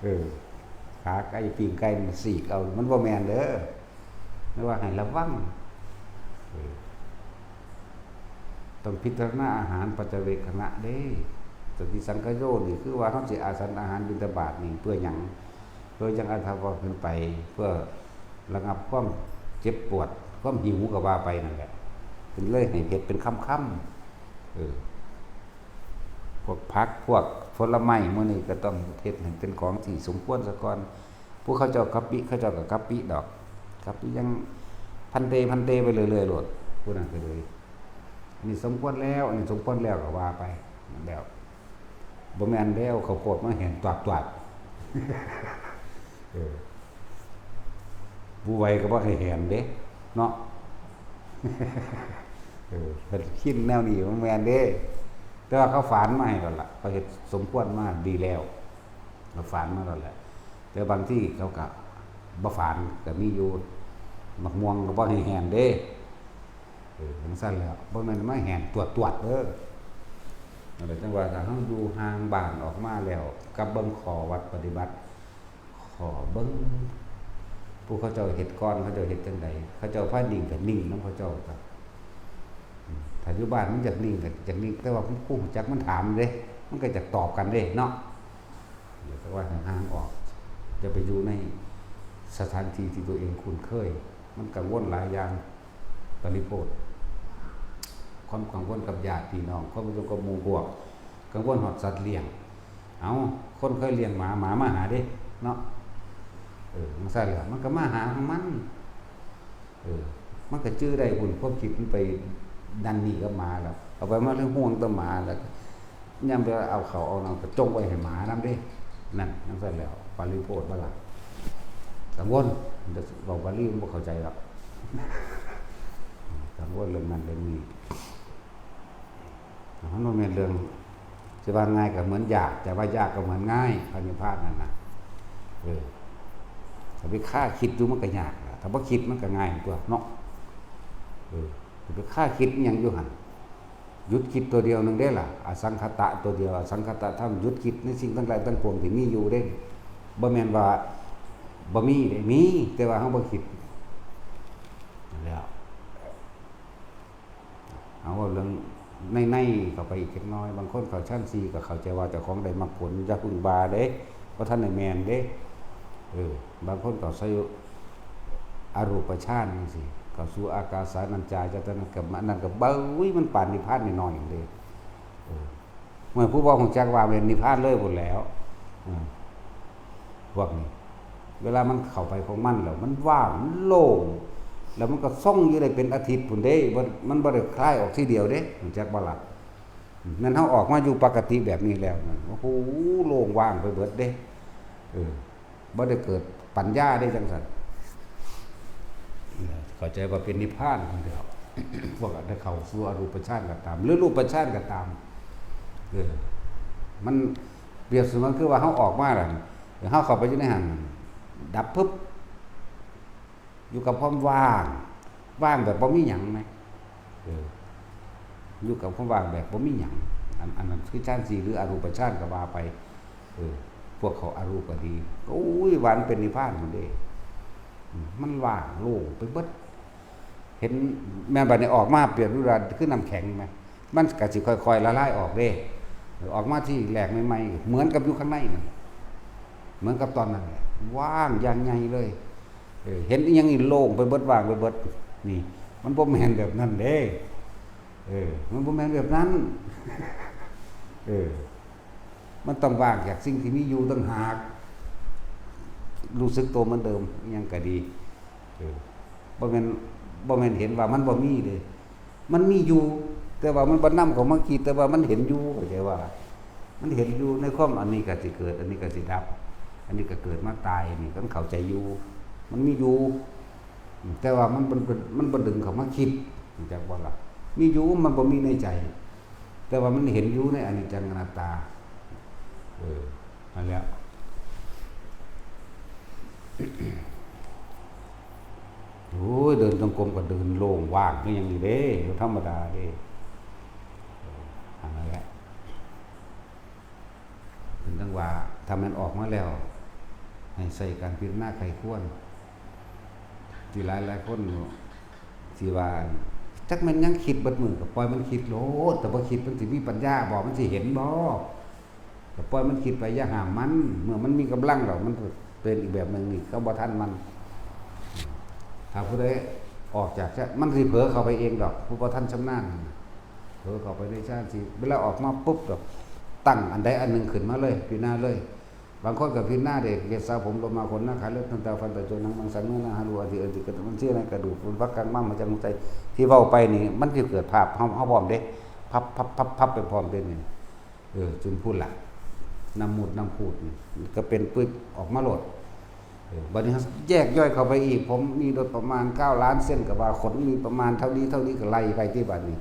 เออ ขาไก่ ปิ้งไก่มันสีกเอา มันบ่แม่นเด้อ เรียกว่าให้ระวัง เออ ต้องพิจารณาอาหารปัจจเวกขณะเด้ สติสังขโยชน์นี่คือว่าเฮาสิอาศันอาหารบิณฑบาตนี่เพื่อหยัง เพื่อยังอาทวะขึ้นไป เพื่อระงับความเจ็บปวด ความหิวก็ว่าไปนั่นแหละ เพิ่นเลยให้เฮ็ดเป็นคำๆ เออ พวกผัก พวกผลไม้มื้อนี้ก็ต้องเฮ็ดให้เป็นของที่สมควรซะก่อน ผู้เขาเจ้ากะปิ เขาเจ้ากะกะปิดอก กะปิยังพันเต พันเตไปเรื่อยๆโลด ผู้นั้นก็เลย อันนี้สมควรแล้ว อันนี้สมควรแล้วก็ว่าไป แล้ว บ่แม่นแล้ว ข้าวโพดมาแห่นตวัดๆ เออ ผู้ไหวก็บ่ให้แห่นเด้ เนาะ เออ เพิ่นคิดแนวนี้บ่แม่นเด้ แต่ว่าเขาฝานมาให้แล้วล่ะ เขาเฮ็ดสมควรมาดีแล้ว เขาฝานมาแล้วแหละ แต่บางที่เขาก็บ่ฝานก็มีอยู่ หมากม่วงก็บ่ให้แห่นเด้ เออ จั่งซั้นแหล้ว บ่แม่นมาแห่นตวัดๆเด้อ นั่นแหละ จั่งว่าถ้าเฮาอยู่ห่างบ้านออกมาแล้ว กลับเบิ่งข้อวัดปฏิบัติ ข้อเบิ่ง ผู้เขาเจ้าเฮ็ดก่อน เขาเจ้าเฮ็ดจั่งใด เขาเจ้าพานิ่งก็นิ่งนำเขาเจ้าก็ อืม ถ้าอยู่บ้านมันอยากนิ่งก็อยากนิ่ง แต่ว่าผู้รู้จักมันถามเด้ มันก็จะตอบกันเด้เนาะ เดี๋ยวก็ว่าห่างๆออก อย่าไปอยู่ในสถานที่ที่ตัวเองคุ้นเคย มันกังวลหลายอย่าง ปริโภท ความกังวลกับญาติพี่น้อง ความกังวลกับหมู่พวก กังวลฮอดสัตว์เลี้ยง เอ้า คนเคยเลี้ยงหมา หมามาหาเด้ เนาะ เออ จั่งซั้นแหละ มันก็มาหาของมัน เออ มันก็จื่อได้พุ้น ความคิดมันไปนั่นนี่กับหมาแล้ว เอาไปมาเรื่องห่วงต่อหมาแล้ว ยามไปเอาเข้าเอาน้ำก็จงไว้ให้หมานำเด้ นั่น จั่งซั้นแหล้ว ปริโภทบ่ล่ะ กังวล เว้าบาลีมันบ่เข้าใจดอก กังวลเรื่องนั้นเรื่องนี้ มันบ่แม่นเรื่อง สิว่าง่ายก็เหมือนยาก แต่ว่ายากก็เหมือนง่าย พระนิพพานนั่นน่ะ เออ ถ้าไปคาคิดอยู่มันก็ยากล่ะ ถ้าบ่คิดมันก็ง่ายกว่าเนาะ เออ ถ้าไปคาคิดอิหยังอยู่หั่น หยุดคิดตัวเดียวหนึ่งเด้ล่ะ อสังขตะตัวเดียว อสังขตะธรรม หยุดคิดในสิ่งทั้งหลายทั้งปวงที่มีอยู่เด้ บ่แม่นว่าบ่มีเด้ มี แต่ว่าเฮาบ่คิด นั่นแหละ เอาเรื่องในๆเข้าไปอีกจักหน่อย บางคนเข้าฌานสี่ก็เข้าใจว่าเจ้าของได้มรรคผล อย่าพึ่งว่าเด้ บ่ทันได้แม่นเด้ เออ บางคนก็ใส่อรูปฌานจั่งซี้ เข้าสู่อากาสานัญจายตนะ กับอันนั้นก็เบ้ยมันปานนิพพานน้อยๆเด้ เออ เมื่อผู้บ่ฮู้จักว่าเป็นนิพพานเลยพุ้นแหล้ว เออ พวกนี้ เวลามันเข้าไปของมันแล้ว มันว่าง มันโล่ง แล้วมันก็ทรงอยู่ได้เป็นอาทิตย์พุ้นเด้ บ่ มันบ่ได้คลายออกทีเดียวเด้ ฮู้จักบ่ล่ะ แม่นเฮาออกมาอยู่ปกติแบบนี้แล้วนั่น โอ้โห โล่งว่างไปเบิดเด้ เออ บ่ได้เกิดปัญญาได้จังซั่น เข้าใจว่าเป็นนิพพานคนเดียว พวกได้เข้าสู่อรูปฌานก็ตาม หรือรูปฌานก็ตาม เออ มันเปรียบเสมือนคือว่าเฮาออกมาแล้ว เฮาเข้าไปอยู่ในหั้น ดับปึ๊บ อยู่กับความว่าง ว่างแบบบ่มีหยังนะ เออ อยู่กับความว่างแบบบ่มีหยัง อัน อันนั้นคือฌานสี่ หรืออรูปฌานก็ว่าไป เออ พวกเขาอรูปก็ดี โอ้ย ว่ามันเป็นนิพพานพุ้นเด้ อืม มันว่างโล่งไปเบิด เห็น แม่นบัดนี้ออกมาเปรียบเสมือนคือน้ำแข็งไหม มันก็สิค่อยๆละลายออกเด้ เออ ออกมาทีแรกใหม่ๆ เหมือนกับอยู่ข้างในนั่นแหละ เหมือนกับตอนนั้นแหละ ว่างอย่างใหญ่เลย เออ เห็นอิหยังนี่โล่งไปเบิด ว่างไปเบิด นี่ มันบ่แม่นแบบนั้นเด้ เออ มันบ่แม่นแบบนั้น เออ มันต้องว่างจากสิ่งที่มีอยู่ต่างหาก รู้สึกตัวเหมือนเดิม อิหยังก็ดี เออ บ่แม่น บ่แม่นเห็นว่ามันบ่มีเด้ มันมีอยู่ แต่ว่ามันบ่นำเข้ามาคิด แต่ว่ามันเห็นอยู่ เข้าใจว่า มันเห็นอยู่ในความอันนี้ก็สิเกิด อันนี้ก็สิดับ อันนี้ก็เกิดมาตาย นี่ มันเข้าใจอยู่ มันมีอยู่ อืม แต่ว่ามัน มัน มัน มันบ่ดึงเข้ามาคิด รู้จักบ่ล่ะ มีอยู่ มันบ่มีในใจ แต่ว่ามันเห็นอยู่ในอนิจจังอนัตตา เออ นั่นแหละ โอ้ย เดินจงกรมก็เดินโล่งว่างคือหยังอยู่เด้ บ่ธรรมดาเด้ เออ อันนั้นแหละ เพิ่นจั่งว่า ถ้าแม่นออกมาแล้ว ให้ใส่การพิจารณาใคร่ครวญ ที่หลายหลายคนอยู่ สิว่า จักแม่นหยังคิดเบิดมื้อ ก็ปล่อยมันคิดโลด แต่บ่คิดมันสิมีปัญญาบ่ มันสิเห็นบ่ ก็ปล่อยมันคิดไป อย่าห้ามมัน เมื่อมันมีกำลังแล้ว มันเป็นอีกแบบหนึ่ง นี่เขาบ่ทันมัน ถ้าผู้ใดออกจากฌาน มันสิเผลอเข้าไปเองดอก ผู้บ่ทันชำนาญ เผลอเข้าไปในฌานสี่ เวลาออกมาปุ๊บดอก ตั้งอันใดอันหนึ่งขึ้นมาเลย พิจารณาเลย บางคนก็พิจารณาเด้ เกศาผม โลมา ขน หน้า ขา เล็บ ทันตา ฟัน ตะโจ หนัง มัง สัน เนื้อ หนัง ฮารู อาทิ อันติ กระดูก มัน เส้น ใน กระดูก มัน พับ กัน มา มา จัง ใจ ที่เว้าไปนี่ มันสิเกิดภาพ เฮา เฮาพร้อมเด้ พับ พับ พับ พับ ไปพร้อมเด้นี่ เออ จุ่มพูดล่ะ น้ำมูด น้ำพูดนี่ ก็เป็นปึ๊บ ออกมาโลด เออ บัดนี้แยกย่อยเข้าไปอีก ผมมีโดยประมาณเก้าล้านเส้น ก็ว่าขนมีประมาณเท่านี้ เท่านี้ ก็ไล่ไปที่บัดนี้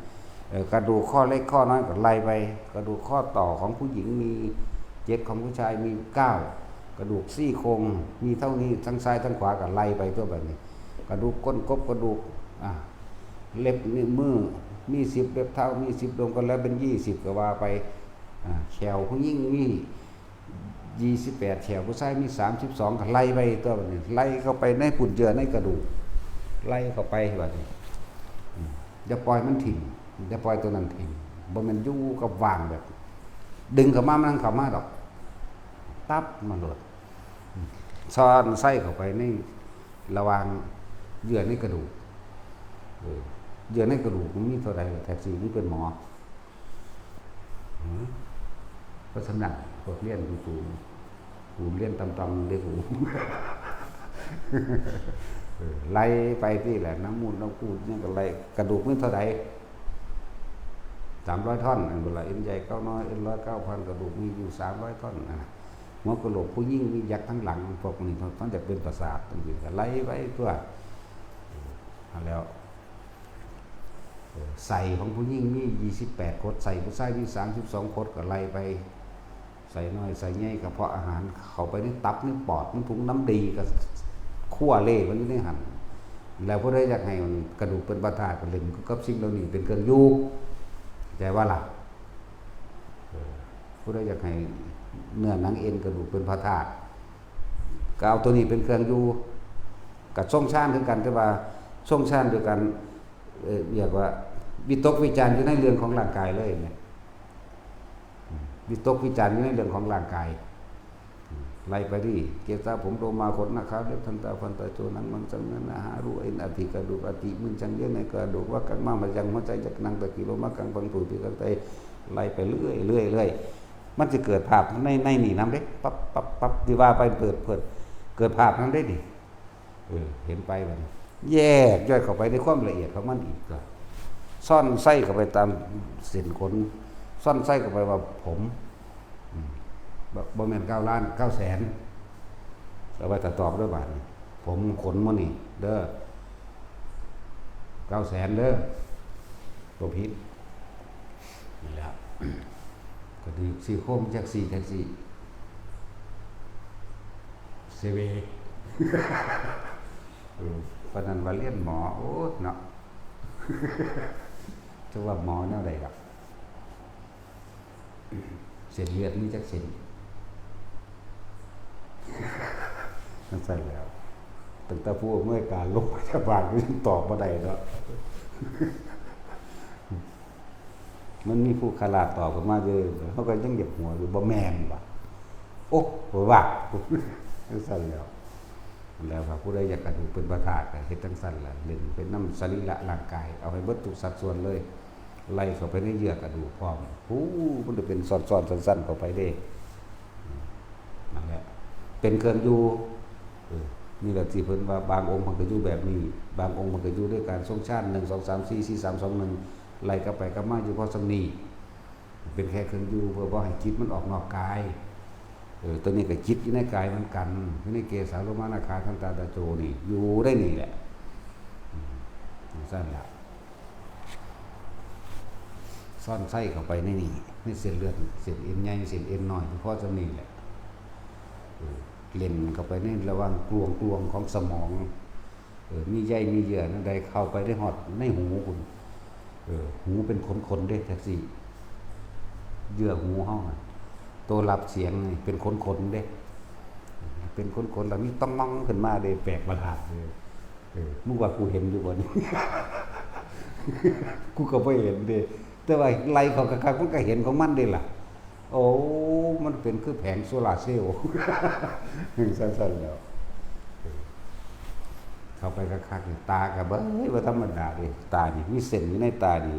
เออ กระดูกข้อเล็กข้อน้อยก็ไล่ไป กระดูกข้อต่อของผู้หญิงมีเจ็ด ของผู้ชายมีเก้า กระดูกซี่โครงมีเท่านี้ ทั้งซ้ายทั้งขวาก็ไล่ไปตัวบัดนี้ กระดูกก้นกบ กระดูก อ่ะ เล็บนิ้วมือ มีสิบ เล็บเท้ามีสิบ ดวง ก็แล้วเป็นยี่สิบ ก็ว่าไป อ่ะ แข้วผู้หญิงมียี่สิบแปด แข้วผู้ชายมีสามสิบสอง ก็ไล่ไปตัวบัดนี้ ไล่เข้าไปในผุ่นเยื่อในกระดูก ไล่เข้าไปบัดนี้ อืม อย่าปล่อยมันถิ่ม อย่าปล่อยตัวนั้นถิ่ม บ่แม่นอยู่กับว่างแบบ ดึงเข้ามา มันเข้ามาดอก ตับมาโลด อืม ซ่อนไส้เข้าไปในระหว่างเยื่อในกระดูก เออ เยื่อในกระดูกมันมีเท่าใดล่ะ แท็กซี่มันเป็นหมอ หือ เพราะฉะนั้นพวกเรียนกู กู กูเรียนต่ำๆเด้อกู เออ ไล่ไปที่แหละ น้ำมูด น้ำคูด เนี่ยก็ไล่ กระดูกมีเท่าใด สามร้อยท่อน อันเวลา เอ็นใหญ่ เก้าน้อย เอ็นร้อย เก้าพัน กระดูกมีอยู่ สามร้อยท่อนนะ หัวกะโหลกผู้หญิงมียักษ์ทั้งหลัง พวกนี้มันจะเป็นประสาท จังซี่ก็ไล่ไปตัว เออ แล้ว เออ ไส้ของผู้หญิงมี ยี่สิบแปด ขด ไส้ผู้ชายมี สามสิบสอง ขด ก็ไล่ไป ไส้น้อย ไส้ใหญ่ กระเพาะอาหาร เข้าไปในตับ ในปอด ในถุงน้ำดี ก็คั่วเละมันอยู่ในหั่น แล้วผู้ใดอยากให้มันกระดูกเป็นพระธาตุ ก็เล่นกับสิ่งเหล่านี้เป็นเครื่องอยู่ เข้าใจบ่ล่ะ เออ ผู้ใดอยากให้เนื้อหนังเอ็นกระดูกเป็นพระธาตุ ก็เอาตัวนี้เป็นเครื่องอยู่ ก็ทรงฌานคือกัน แต่ว่าทรงฌานเดียวกัน เอ่อ เรียกว่าวิตกวิจารณ์อยู่ในเรื่องของร่างกายเลยเนี่ย อืม วิตกวิจารณ์อยู่ในเรื่องของร่างกาย อืม ไล่ไปดิ เกสาผมโลมาขนหน้าขาเล็บทันตาฟันตาโจหนังมังสังเนื้อหน้าหารู้เอ็นอัฐิกระดูกอัฐิมึนชังเลี้ยงในกระดูกว่ากังมามายังหัวใจยักษ์นางตะกี้โลมากังฟังผืดปีกังไตไล่ไปเรื่อยเรื่อยเรื่อยมันจะเกิดภาพในในนี่นำเด้ปั๊บปั๊บปั๊บที่ว่าไปเปิดเปิดเกิดภาพนั้นได้ดิเออเห็นไปบัดนี้แยกย่อยเข้าไปในความละเอียดของมันอีกก็ซ่อนไส้เข้าไปตามเส้นขนซ่อนไส้เข้าไปว่าผม อืมบ่บ่แม่นเก้าล้านเก้าแสนเอาไว้ถ้าตอบด้วยบาทนี่ผมขนมื้อนี่เด้อเก้าแสนเด้อตัวผิดนี่แหละก็ดีซี่โครงจักซี่จักซี่เซเวเออปานนั้นว่าเรียนหมอโอ้เนาะจะว่าหมอแนวใดล่ะ เส้นเลือดมีจักเส้นนั่นใส่แล้วตั้งแต่ผู้อำนวยการโรงพยาบาลก็ยังตอบมาได้เนาะมันมีผู้ขลาดตอบกันมาเยอะเขาก็ยังอยากหัวอยู่บ่แม่นว่ะโอ้ว่านั่นใส่แล้วแล้วครับผู้ใดอยากกระดูกเป็นประธาตก็เฮ็ดทั้งสั้นแหละเล่นเป็นน้ำสรีระร่างกายเอาให้เบิดทุกสัดส่วนเลย ไล่เข้าไปในเยื่อกระดูกพร้อมผู้มันจะเป็นซ้อนๆสั้นๆเข้าไปเด้นั่นแหละเป็นเครื่องอยู่เออนี่แหละที่เพิ่นว่าบางองค์มันก็อยู่แบบนี้ บางองค์มันก็อยู่ด้วยการทรงฌานหนึ่งสองสามสี่สี่สามสองหนึ่งไล่กลับไปกลับมาอยู่พอสำนีเป็นแค่เครื่องอยู่เพื่อบ่ให้จิตมันออกนอกกายเออตัวนี้ก็จิตอยู่ในกายเหมือนกันอยู่ในเกสาโลมานาขาทันตาตาโจนี่อยู่ได้นี่แหละอืมสั้นละ ซ่อนไส้เข้าไปในนี่ในเส้นเลือดเส้นเอ็นใหญ่เส้นเอ็นน้อยเฉพาะจำนี้แหละเออเล่นเข้าไปในระหว่างกลวงกลวงของสมองเออมีใยมีเยื่อนั่นใดเข้าไปได้ฮอดในหูคุณเออหูเป็นขนขนเด้แท็กซี่เยื่อหูห้องตัวรับเสียงนี่เป็นขนขนเด้เป็นขนขนแล้วมีต้องมองขึ้นมาเด้แปลกประหลาดเลย เออมึงว่ากูเห็นอยู่บ่นี่ กูก็บ่เห็นเด้แต่ว่าไล่เขาคักๆมันก็เห็นของมันเด้ล่ะ โอ้มันเป็นคือแผงโซลาร์เซลล์จั่งซั่นๆแล้วเออเข้าไปคักๆนี่ตาก็เบิ่งเฮ้ยบ่ธรรมดาเด้ตานี่มีเส้นอยู่ในตานี่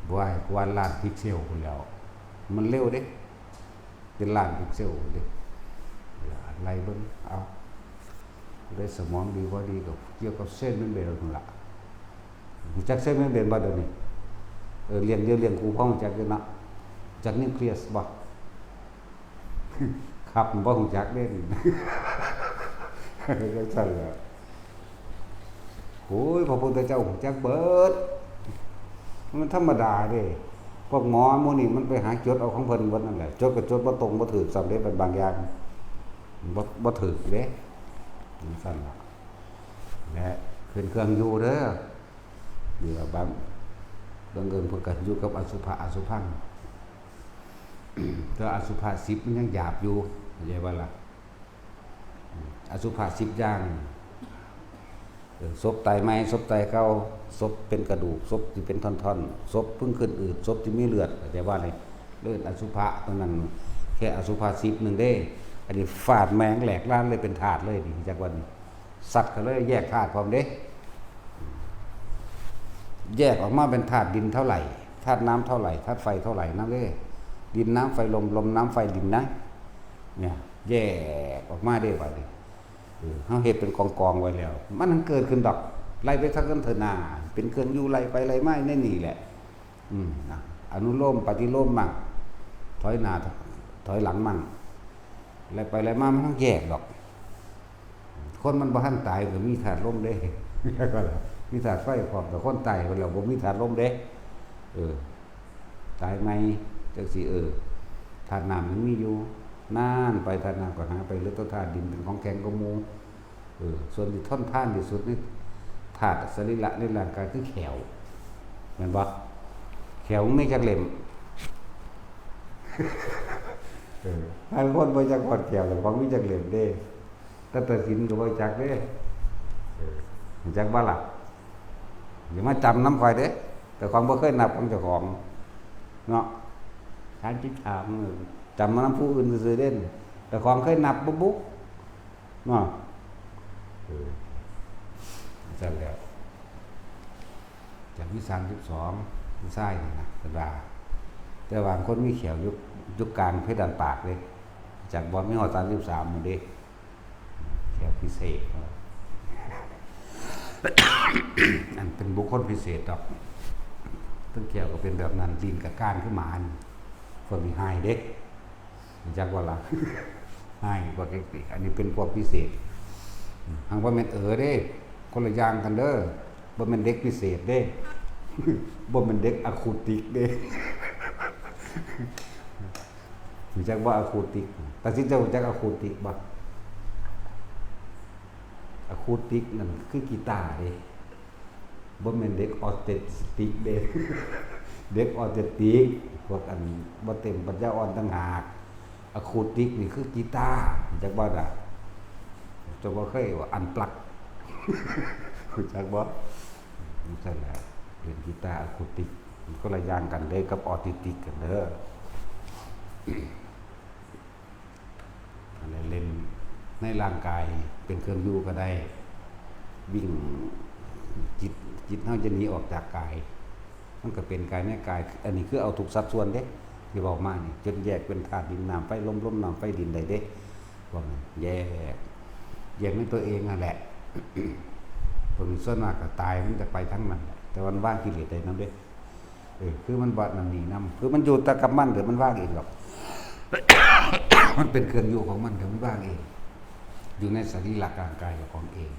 บ่ให้กว่าล้านพิกเซลพุ้นแหล้ว มันเร็วเด้ เป็นล้านพิกเซลเด้ไล่เบิ่งเอาได้สมองดีบ่ดีก็เกี่ยวกับเซลล์เมมเบรนนั่นล่ะรู้จักเซลล์เมมเบรนบ่เดี๋ยวนี้เออเลี้ยงเดี่ยวเลี้ยงคู่พ่อรู้จักอยู่เนาะรู้จักนิวเคลียสบ่ครับบ่รู้จักเด้จังซั่นแหละ โอ้ยพระพุทธเจ้าฮู้จักเบิดมันธรรมดาเด้พวกหมอหมู่นี่มันไปหาจดเอาของเพิ่นเบิดนั่นแหละจดก็จดบ่ตรงบ่ถูกซ้ำเด้เป็นบางอย่างบ่บ่ถูกเด้จั่งซั่นล่ะและขึ้นเครื่องอยู่เด้อนี่ล่ะบางบังเอิญเพิ่นก็อยู่กับอสุภะอสุภังแต่อสุภะสิบมันยังหยาบอยู่เข้าใจบ่ล่ะ อสุภะสิบอย่างเออศพตายใหม่ศพตายเก่าศพเป็นกระดูกศพที่เป็นท่อนๆศพเพิ่งขึ้นอืดศพที่มีเลือดเข้าใจบ่นี่เลือดอสุภะตรงนั้นแค่อสุภะสิบหนึ่งเด้อันนี้ฟาดแม่งแหลกลานเลยเป็นธาตุเลยนี่จักวันนี้สัตว์ก็เลยแยกธาตุพร้อมเด้แยกออกมาเป็นธาตุดินเท่าไหร่ธาตุน้ำเท่าไหร่ธาตุไฟเท่าไหร่นั่นเด้ดินน้ำไฟลมลมน้ำไฟดินนะเนี่ยแยกออกมาได้บัดนี้ เออเฮาเฮ็ดเป็นกองๆไว้แล้ว มันหั้นเกิดขึ้นดอก ไล่ไปทางกันเถอะนาเป็นเครื่องอยู่ไล่ไปไล่มาในนี่แหละ อืมนะอนุโลมปฏิโลมมั่งถอยหน้าถอยหลังมั่งไล่ไปไล่มามันต้องแยกดอก คนมันบ่ทันตายก็มีธาตุลมเด้ มีธาตุไฟพร้อมแต่คนตายไปแล้วบ่มีธาตุลมเด้ เออ ตายใหม่จังซี่เออธาตุน้ำยังมีอยู่นานไปธาตุน้ำก็หายไปเหลือแต่ธาตุดินเป็นของแข็งกว่าหมู่เออส่วนที่ทนทานที่สุดในธาตุสรีระในร่างกายคือแข้วแม่นบ่แข้วมันมีจักเล่มเออถ้าคนบ่จักฮอดแข้วแล้วของมีจักเล่มเด้ แต่ตัดสินก็บ่จักเด้เออรู้จักบ่ล่ะ อย่ามาจำนำข่อยเด้ แต่ความบ่เคยนับของเจ้าของ เนาะถามจิตถามเออจำมานำผู้อื่นซื่อๆเด้ เจ้าของเคยนับบ่บุเนาะ เออ จั่งซั่นแหล้ว จากมีสามสิบสอง ผู้ชายนี่นะ เพิ่นว่า แต่ว่าบางคนมีแข้วอยู่ อยู่กลางเพดานปากเด้ จากบ่มีฮอดสามสิบสามหมดเด้ แข้วพิเศษ อันเป็นบุคคลพิเศษดอก เพิ่นแข้วก็เป็นแบบนั้น ลิ้นก็ก้านคือหมานี่ พวกนี้ฮ้ายเด้ รู้จักบ่ล่ะ ฮ้ายกว่าเด็กติ อันนี้เป็นพวกพิเศษ หังบ่แม่นเออเด้ คนละอย่างกันเด้อ บ่แม่นเด็กพิเศษเด้ บ่แม่นเด็กอะคูติกเด้ รู้จักบ่อะคูติก ตัดสินใจรู้จักอะคูติกบ่ อะคูติกนั่นคือกีตาร์เด้ บ่แม่นเด็กออทิสติกเด้ เด็กออทิสติก พวกอันบ่เต็มปัญญาอ่อนต่างหาก อะคูติกนี่คือกีตาร์ รู้จักบ่ล่ะ เจ้าบ่เคยว่าอันปลั๊ก รู้จักบ่ จั่งซั่นแหละ เล่นกีตาร์อะคูติก มันคนละอย่างกันเด้กับออทิสติกกันเด้อ อันนี้เล่นในร่างกายเป็นเครื่องอยู่ก็ได้ วิ่ง จิต จิตเฮาจะหนีออกจากกาย มันก็เป็นกายในกาย อันนี้คือเอาทุกสัดส่วนเด้ ที่เว้ามานี่ จนแยกเป็นธาตุดินน้ำไฟลม ลมน้ำไฟดินได้เด้ พวกนี้แยก แยกในตัวเองนั่นแหละ พวกนี้ส่วนมากก็ตายมันจะไปทางนั้นแหละ แต่มันวางกิเลสได้นำเด้ เออ คือมันบ่นั่นนี่นำ คือมันอยู่แต่กับมัน เดี๋ยวมันวางเองดอก มันเป็นเครื่องอยู่ของมัน เดี๋ยวมันวางเอง อยู่ในสรีระร่างกายของเอง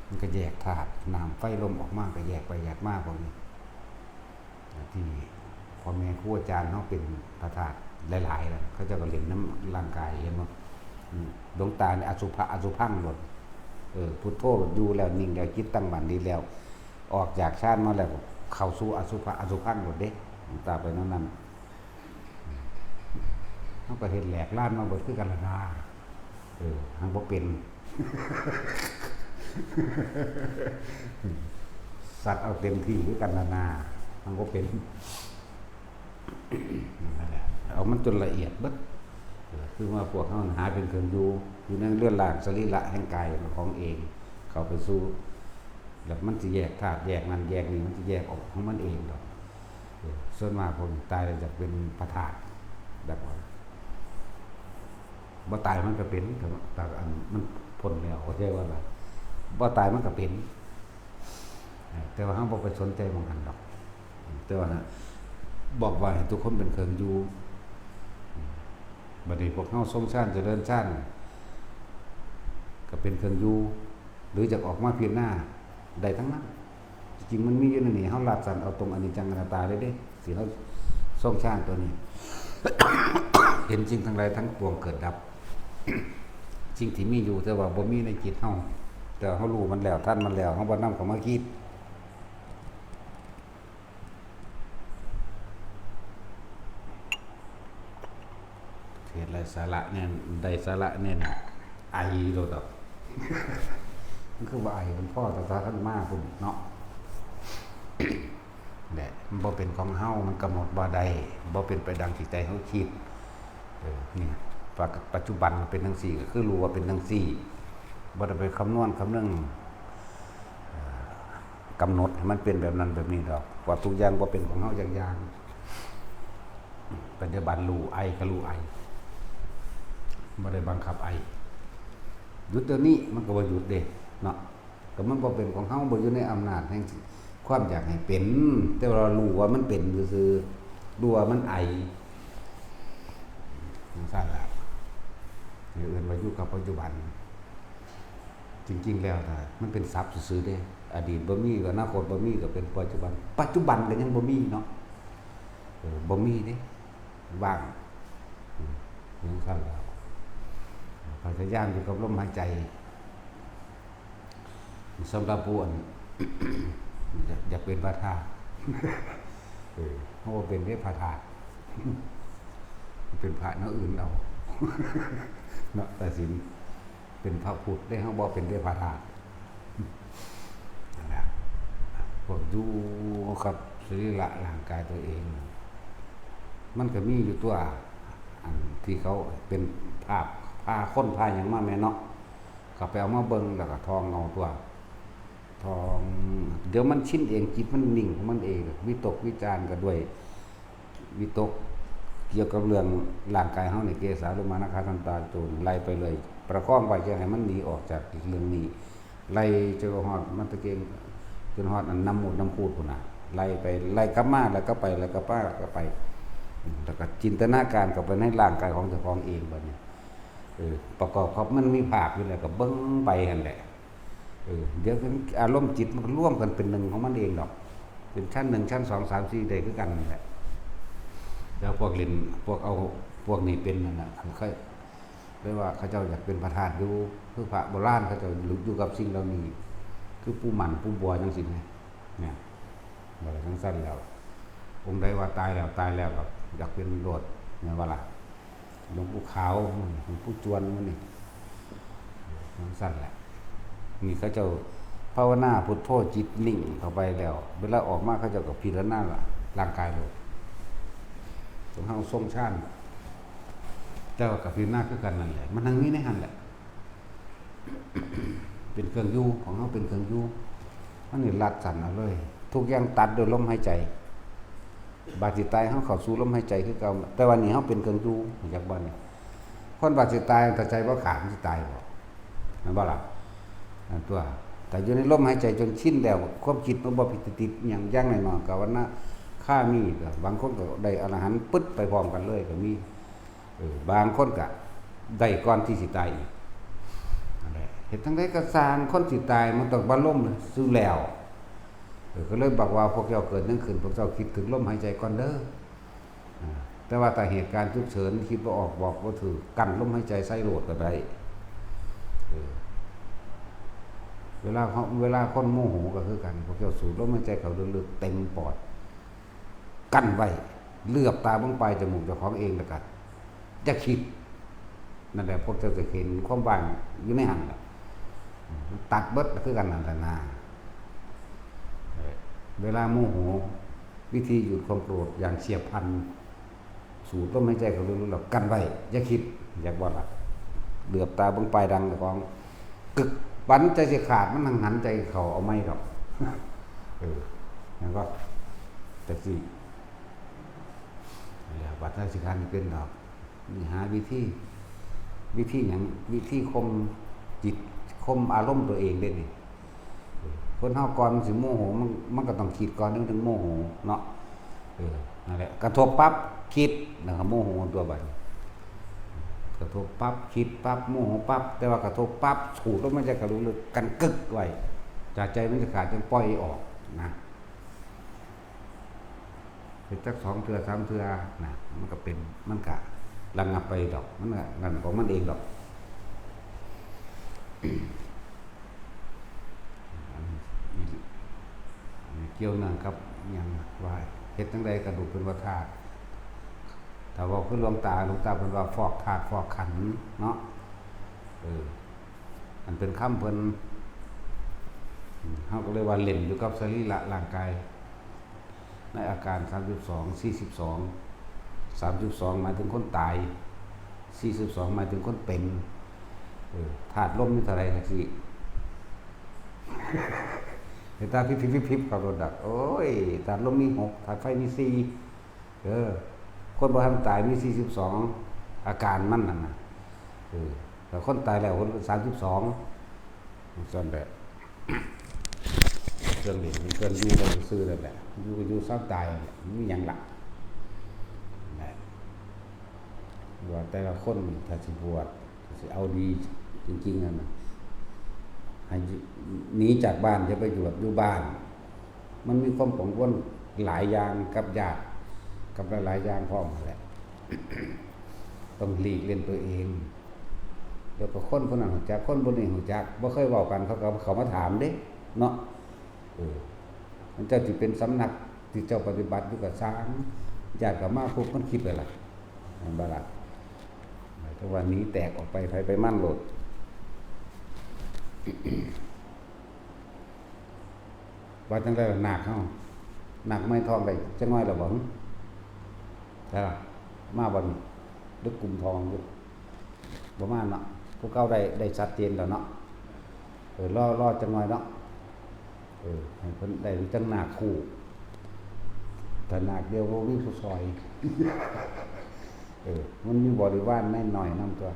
มันก็แยกธาตุ น้ำไฟลมออกมาก็แยกไปแยกมาพวกนี้ ที่พ่อแม่ครูอาจารย์เฮาเป็นพระธาตุหลายๆแล้ว เขาเจ้าก็เล่นนำร่างกาย เห็นบ่ อืม หลวงตานี่อสุภะอสุภังโลด เออ พุทโธอยู่แล้วนิ่งแล้ว จิตตั้งมั่นดีแล้ว ออกจากฌานมาแล้ว เข้าสู่อสุภะอสุภังโลดเด้ หลวงตาไปแนวนั้น เฮาก็เฮ็ดแหลกลานมาเบิดคือกันล่ะนา เออ หังบ่เป็น สัตว์เอาเต็มที่คือกันล่ะนา หังบ่เป็น นั่นแหละ เอามันจนละเอียดเบิด เออ คือว่าพวกเฮาหาเป็นเครื่องอยู่ อยู่ในเรือนร่างสรีระแห่งกายของเอง เข้าไปสู่ แล้วมันสิแยกธาตุแยกนั่นแยกนี่ มันสิแยกออกของมันเองดอก เออ ส่วนมากพวกตายแล้วอยากเป็นพระธาตุ แบบว่า บ่ตายมันก็เป็น แต่อันมันพ้นแล้ว เข้าใจบ่ล่ะ บ่ตายมันก็เป็น แต่ว่าเฮาบ่ไปสนใจหม่องหั้นดอก แต่ว่านะ บอกว่าให้ทุกคนเป็นเครื่องอยู่ บัดนี้พวกเฮาทรงฌานเจริญฌาน ก็เป็นเครื่องอยู่ หรืออยากออกมาพิจารณาได้ทั้งนั้น จริงๆมันมีอยู่ในนี้ เฮาลากสั้นเอาตรงอนิจจังอนัตตาเลยเด้ ที่เฮาทรงฌานตัวนี้ เห็นสิ่งทั้งหลายทั้งปวงเกิดดับ สิ่งที่มีอยู่แต่ว่าบ่มีในจิตเฮา แต่เฮารู้มันแล้ว ทันมันแล้ว เฮาบ่นำเข้ามาคิด เทศน์ไร้สาระแน่น ได้สาระแน่น ไอโลดดอก มันคือว่าไอ มันพอแต่ถ้าท่านมาพุ่นเนาะ แหละ มันบ่เป็นของเฮา มันกำหนดบ่ได้ บ่เป็นไปดังที่ใจเฮาคิด เออ นี่ ปัจ ปัจจุบันมันเป็นจั่งซี้ ก็คือรู้ว่าเป็นจั่งซี้ บ่ได้ไปคำนวณคำนึง เอ่อ กำหนดให้มันเป็นแบบนั้นแบบนี้ดอก ว่าทุกอย่างบ่เป็นของเฮาจักอย่าง ปัจจุบันรู้ไอก็รู้ไอ บ่ได้บังคับไอ หยุดเดี๋ยวนี้มันก็บ่หยุดเด้ เนาะ ก็มันบ่เป็นของเฮา บ่อยู่ในอำนาจแห่งความอยากให้เป็น แต่ว่ารู้ว่ามันเป็นซื่อๆ รู้ว่ามันไอ จั่งซั่นล่ะ นี่เอิ้นว่าอยู่กับปัจจุบัน จริงๆแล้วนะ มันเป็นศัพท์ซื่อๆเด้ อดีตบ่มี อนาคตบ่มี ก็เป็นปัจจุบัน ปัจจุบันก็ยังบ่มีเนาะ เออ บ่มีเด้ ว่าง อืม จั่งซั่นล่ะ พยายามอยู่กับลมหายใจ สำหรับผู้อัน อยาก อยากเป็นพระธาตุ เออ เฮาบ่เป็นเด้พระธาตุ เป็นพระแนวอื่นเอา เนาะ ตัดสิน เป็นพระพุทธเด้ เฮาบ่เป็นเด้พระธาตุ นั่นแหละ พวกอยู่กับสรีระร่างกายตัวเอง มันก็มีอยู่ตัว อันที่เขาเป็นพ ภาพ พาคนพาหยังมาแม่เนาะ ก็ไปเอามาเบิ่งแล้วก็ท่องเอาตัว ท่อง เดี๋ยวมันชินเอง จิตมันนิ่งของมันเอง วิตกวิจารณ์ก็ด้วย วิตกเกี่ยวกับเรื่องร่างกายเฮานี่ เกสาโลมา นาขา ทันตา โจร ไล่ไปเลย ประคองไว้ อย่าให้มันหนีออกจากเรื่องนี้ ไล่จนฮอดมันตะเกียง จนฮอดอันน้ำมูดน้ำคูดพุ้นน่ะ ไล่ไป ไล่กลับมา แล้วก็ไป แล้วก็ไป แล้วก็ไป แล้วก็จินตนาการเข้าไปในร่างกายของเจ้าของเองบัดนี้ เออ ประกอบครับ มันมีภาพอยู่แล้วก็เบิ่งไปหั่นแหละ เออ เดี๋ยวมันอารมณ์จิตมันก็รวมกันเป็นหนึ่งของมันเองดอก เป็นชั้นหนึ่ง ชั้นสอง สาม สี่ ได้คือกันนั่นแหละ แล้วพวกเล่น พวกเอา พวกนี้เป็นนั่นน่ะ คือเขา เรียกว่าเขาเจ้าอยากเป็นพระธาตุอยู่ คือพระโบราณเขาเจ้าอยู่กับสิ่งเหล่านี้ คือปู่หมันปู่บัวจังซี่นะ เนี่ย บ่ได้จังซั่นแล้ว องค์ใดว่าตายแล้ว ตายแล้วก็อยากเป็นโลด แม่นบ่ล่ะ หลวงปู่ขาว หลวงปู่จวน มื้อนี้ จังซั่นแหละ นี่เขาเจ้าภาวนาพุทโธ จิตนิ่งเข้าไปแล้ว เวลาออกมาเขาเจ้าก็พิจารณาละร่างกายโลด ของเฮาทรงฌาน แต่ว่าก็พิจารณาคือกันนั่นแหละ มันทั้งนี้ในหั่นแหละ เป็นเครื่องอยู่ ของเฮาเป็นเครื่องอยู่ มันนี่รัดสั่นเอาเลย ทุกอย่างตัดด้วยลมหายใจ บาดสิตายเฮาเข้าสู่ลมหายใจคือเก่า แต่ว่านี่เฮาเป็นเครื่องอยู่ รู้จักบ่นี่ คนบาดสิตาย ถ้าใจบ่ขาดมันสิตายบ่ แม่นบ่ล่ะ นั่นตัว แต่อยู่ในลมหายใจจนชินแล้ว ความคิดมันบ่ไปติดๆ หยัง อย่างน้อยๆ ก็วันนะ ค่ามีก็ บางคนก็ได้อรหันต์ปึ๊ดไปพร้อมกันเลยก็มี เออ บางคนก็ได้ก่อนที่สิตายอีก นั่นแหละ เฮ็ดจั่งใดก็ซ่าง คนสิตายมันต้องบ่ล้มซื่อแล้ว เออ ก็เลยบอกว่าพวกเจ้าเกิดหยังขึ้น พวกเจ้าคิดถึงลมหายใจก่อนเด้อ อ่า แต่ว่าถ้าเหตุการณ์ฉุกเฉิน คิดบ่ออก บอกบ่ถูก กั้นลมหายใจใส่โลดก็ได้ เออ เวลาเขา เวลาคนโมโหก็คือกัน พวกเจ้าสูดลมหายใจเข้าลึกๆ เต็มปอด กั้นไว้ เหลือบตาเบิ่งปลายจมูกเจ้าของเองแล้วก็อย่าคิด นั่นแหละ พวกเจ้าจะเห็นความว่างอยู่ในหั่นแหละ ตัดเบิดคือกันนั่นแหละนะ เออ เวลาโมโห วิธีหยุดความโกรธอย่างเฉียบพลัน สูดลมหายใจเข้าลึกๆ แล้วกั้นไว้ อย่าคิด อยากบ่ล่ะ เหลือบตาเบิ่งปลายดังเจ้าของ กึก บัดใจสิขาด มันหันหันใจเข้าเอาไม่ดอก เออ นั่นก็ จังซี่ แล้วบัดนั้นสิคันเป็นดอก นี่หาวิธี วิธีหยัง วิธีข่มจิต ข่มอารมณ์ตัวเองเด้นี่ คนเฮาก่อนมันสิโมโห มัน มันก็ต้องคิดก่อน มันถึงโมโหเนาะ เออ นั่นแหละ กระทบปั๊บ คิด แล้วก็โมโหตัวบัด กระทบปั๊บ คิดปั๊บ โมโหปั๊บ แต่ว่ากระทบปั๊บ สูดลมหายใจเข้าลึกๆ กั้นกึกไว้ จากใจมันจะขาด จั่งปล่อยออกนะ เฮ็ดจักสองเทื่อสามเทื่อนะ มันก็เป็น มันก็ระงับไปดอก มันก็นั่นของมันเองดอก อันนี้ อันนี้เกี่ยวเนื่องกับหยังว่า เฮ็ดจั่งใดกระดูกเป็นว่าธาตุ ถ้าเว้าคือหลวงตา หลวงตาเพิ่นว่าฟอกธาตุฟอกขันธ์เนาะ เออ อันเป็นคำเพิ่น อืม เฮาก็เลยว่าเล่นอยู่กับสรีระร่างกาย ในอาการ สามสิบสอง สี่สิบสอง สามสิบสอง หมายถึงคนตาย สี่สิบสอง หมายถึงคนเป็น เออ ธาตุลมมีเท่าไหร่จังซี่ เห็นตาพิบๆๆๆ เขาโดนดัก โอ้ย ธาตุลมมีหก ธาตุไฟมีสี่ เออ คนบ่ทันตายมี สี่สิบสอง อาการมันนั่นน่ะ เออ แต่คนตายแล้วคน สามสิบสอง ซั่นแหละ เครื่องเล่นเครื่องอยู่ก็ซื่อๆนั่นแหละ อยู่ก็อยู่ซ้ำตายนั่นแหละ มีหยังล่ะ นะ ว่าแต่ละคนถ้าสิบวช ถ้าสิเอาดีจริงๆนั่นน่ะ ให้หนีจากบ้าน อย่าไปบวชอยู่บ้าน มันมีความกังวลหลายอย่างกับญาติ กับหลายๆอย่างพร้อมนั่นแหละ ต้องหลีกเล่นตัวเอง แล้วก็คนผู้นั้นรู้จัก คนผู้นี้รู้จัก บ่เคยเว้ากัน เขาก็เข้ามาถามเด้ เนาะ เออ มันเจ้าสิเป็นสำนักที่เจ้าปฏิบัติอยู่ก็ซ่าง ญาติก็มาปุ๊บมันคิดเลยล่ะ แม่นบ่ล่ะ หมายถึงว่าหนีแตกออกไป ไผไปมันโลด ว่าจั่งใดล่ะ นาคเฮา นาคไม้ทองได้จักหน่อยแล้วบ่ ใช่ล่ะ มาบ่นี่ หรือกุมทองอยู่ บ่มาเนาะ ผู้เก่าได้ ได้ชัดเจนแล้วเนาะ เออ รอ รอจักหน่อยเนาะ เออ ให้เพิ่นได้จักนาคคู่ ถ้านาคเดียวบ่มีผู้ซอย เออ มันมีบริวารนายน้อยนำตั๊ว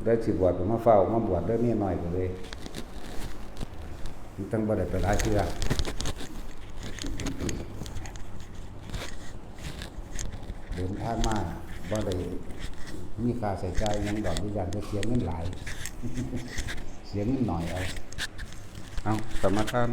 ได้สิบวชก็มาเฝ้า มาบวชเด้อเมียน้อยก็เลย มันจั่งบ่ได้ไปหลายเทื่อ เดินทางมาบ่ได้มีค่าใช้จ่ายหยังดอก ย้านแต่เสียเงินหลาย เสียเงินน้อยเอา เอา สมาทาน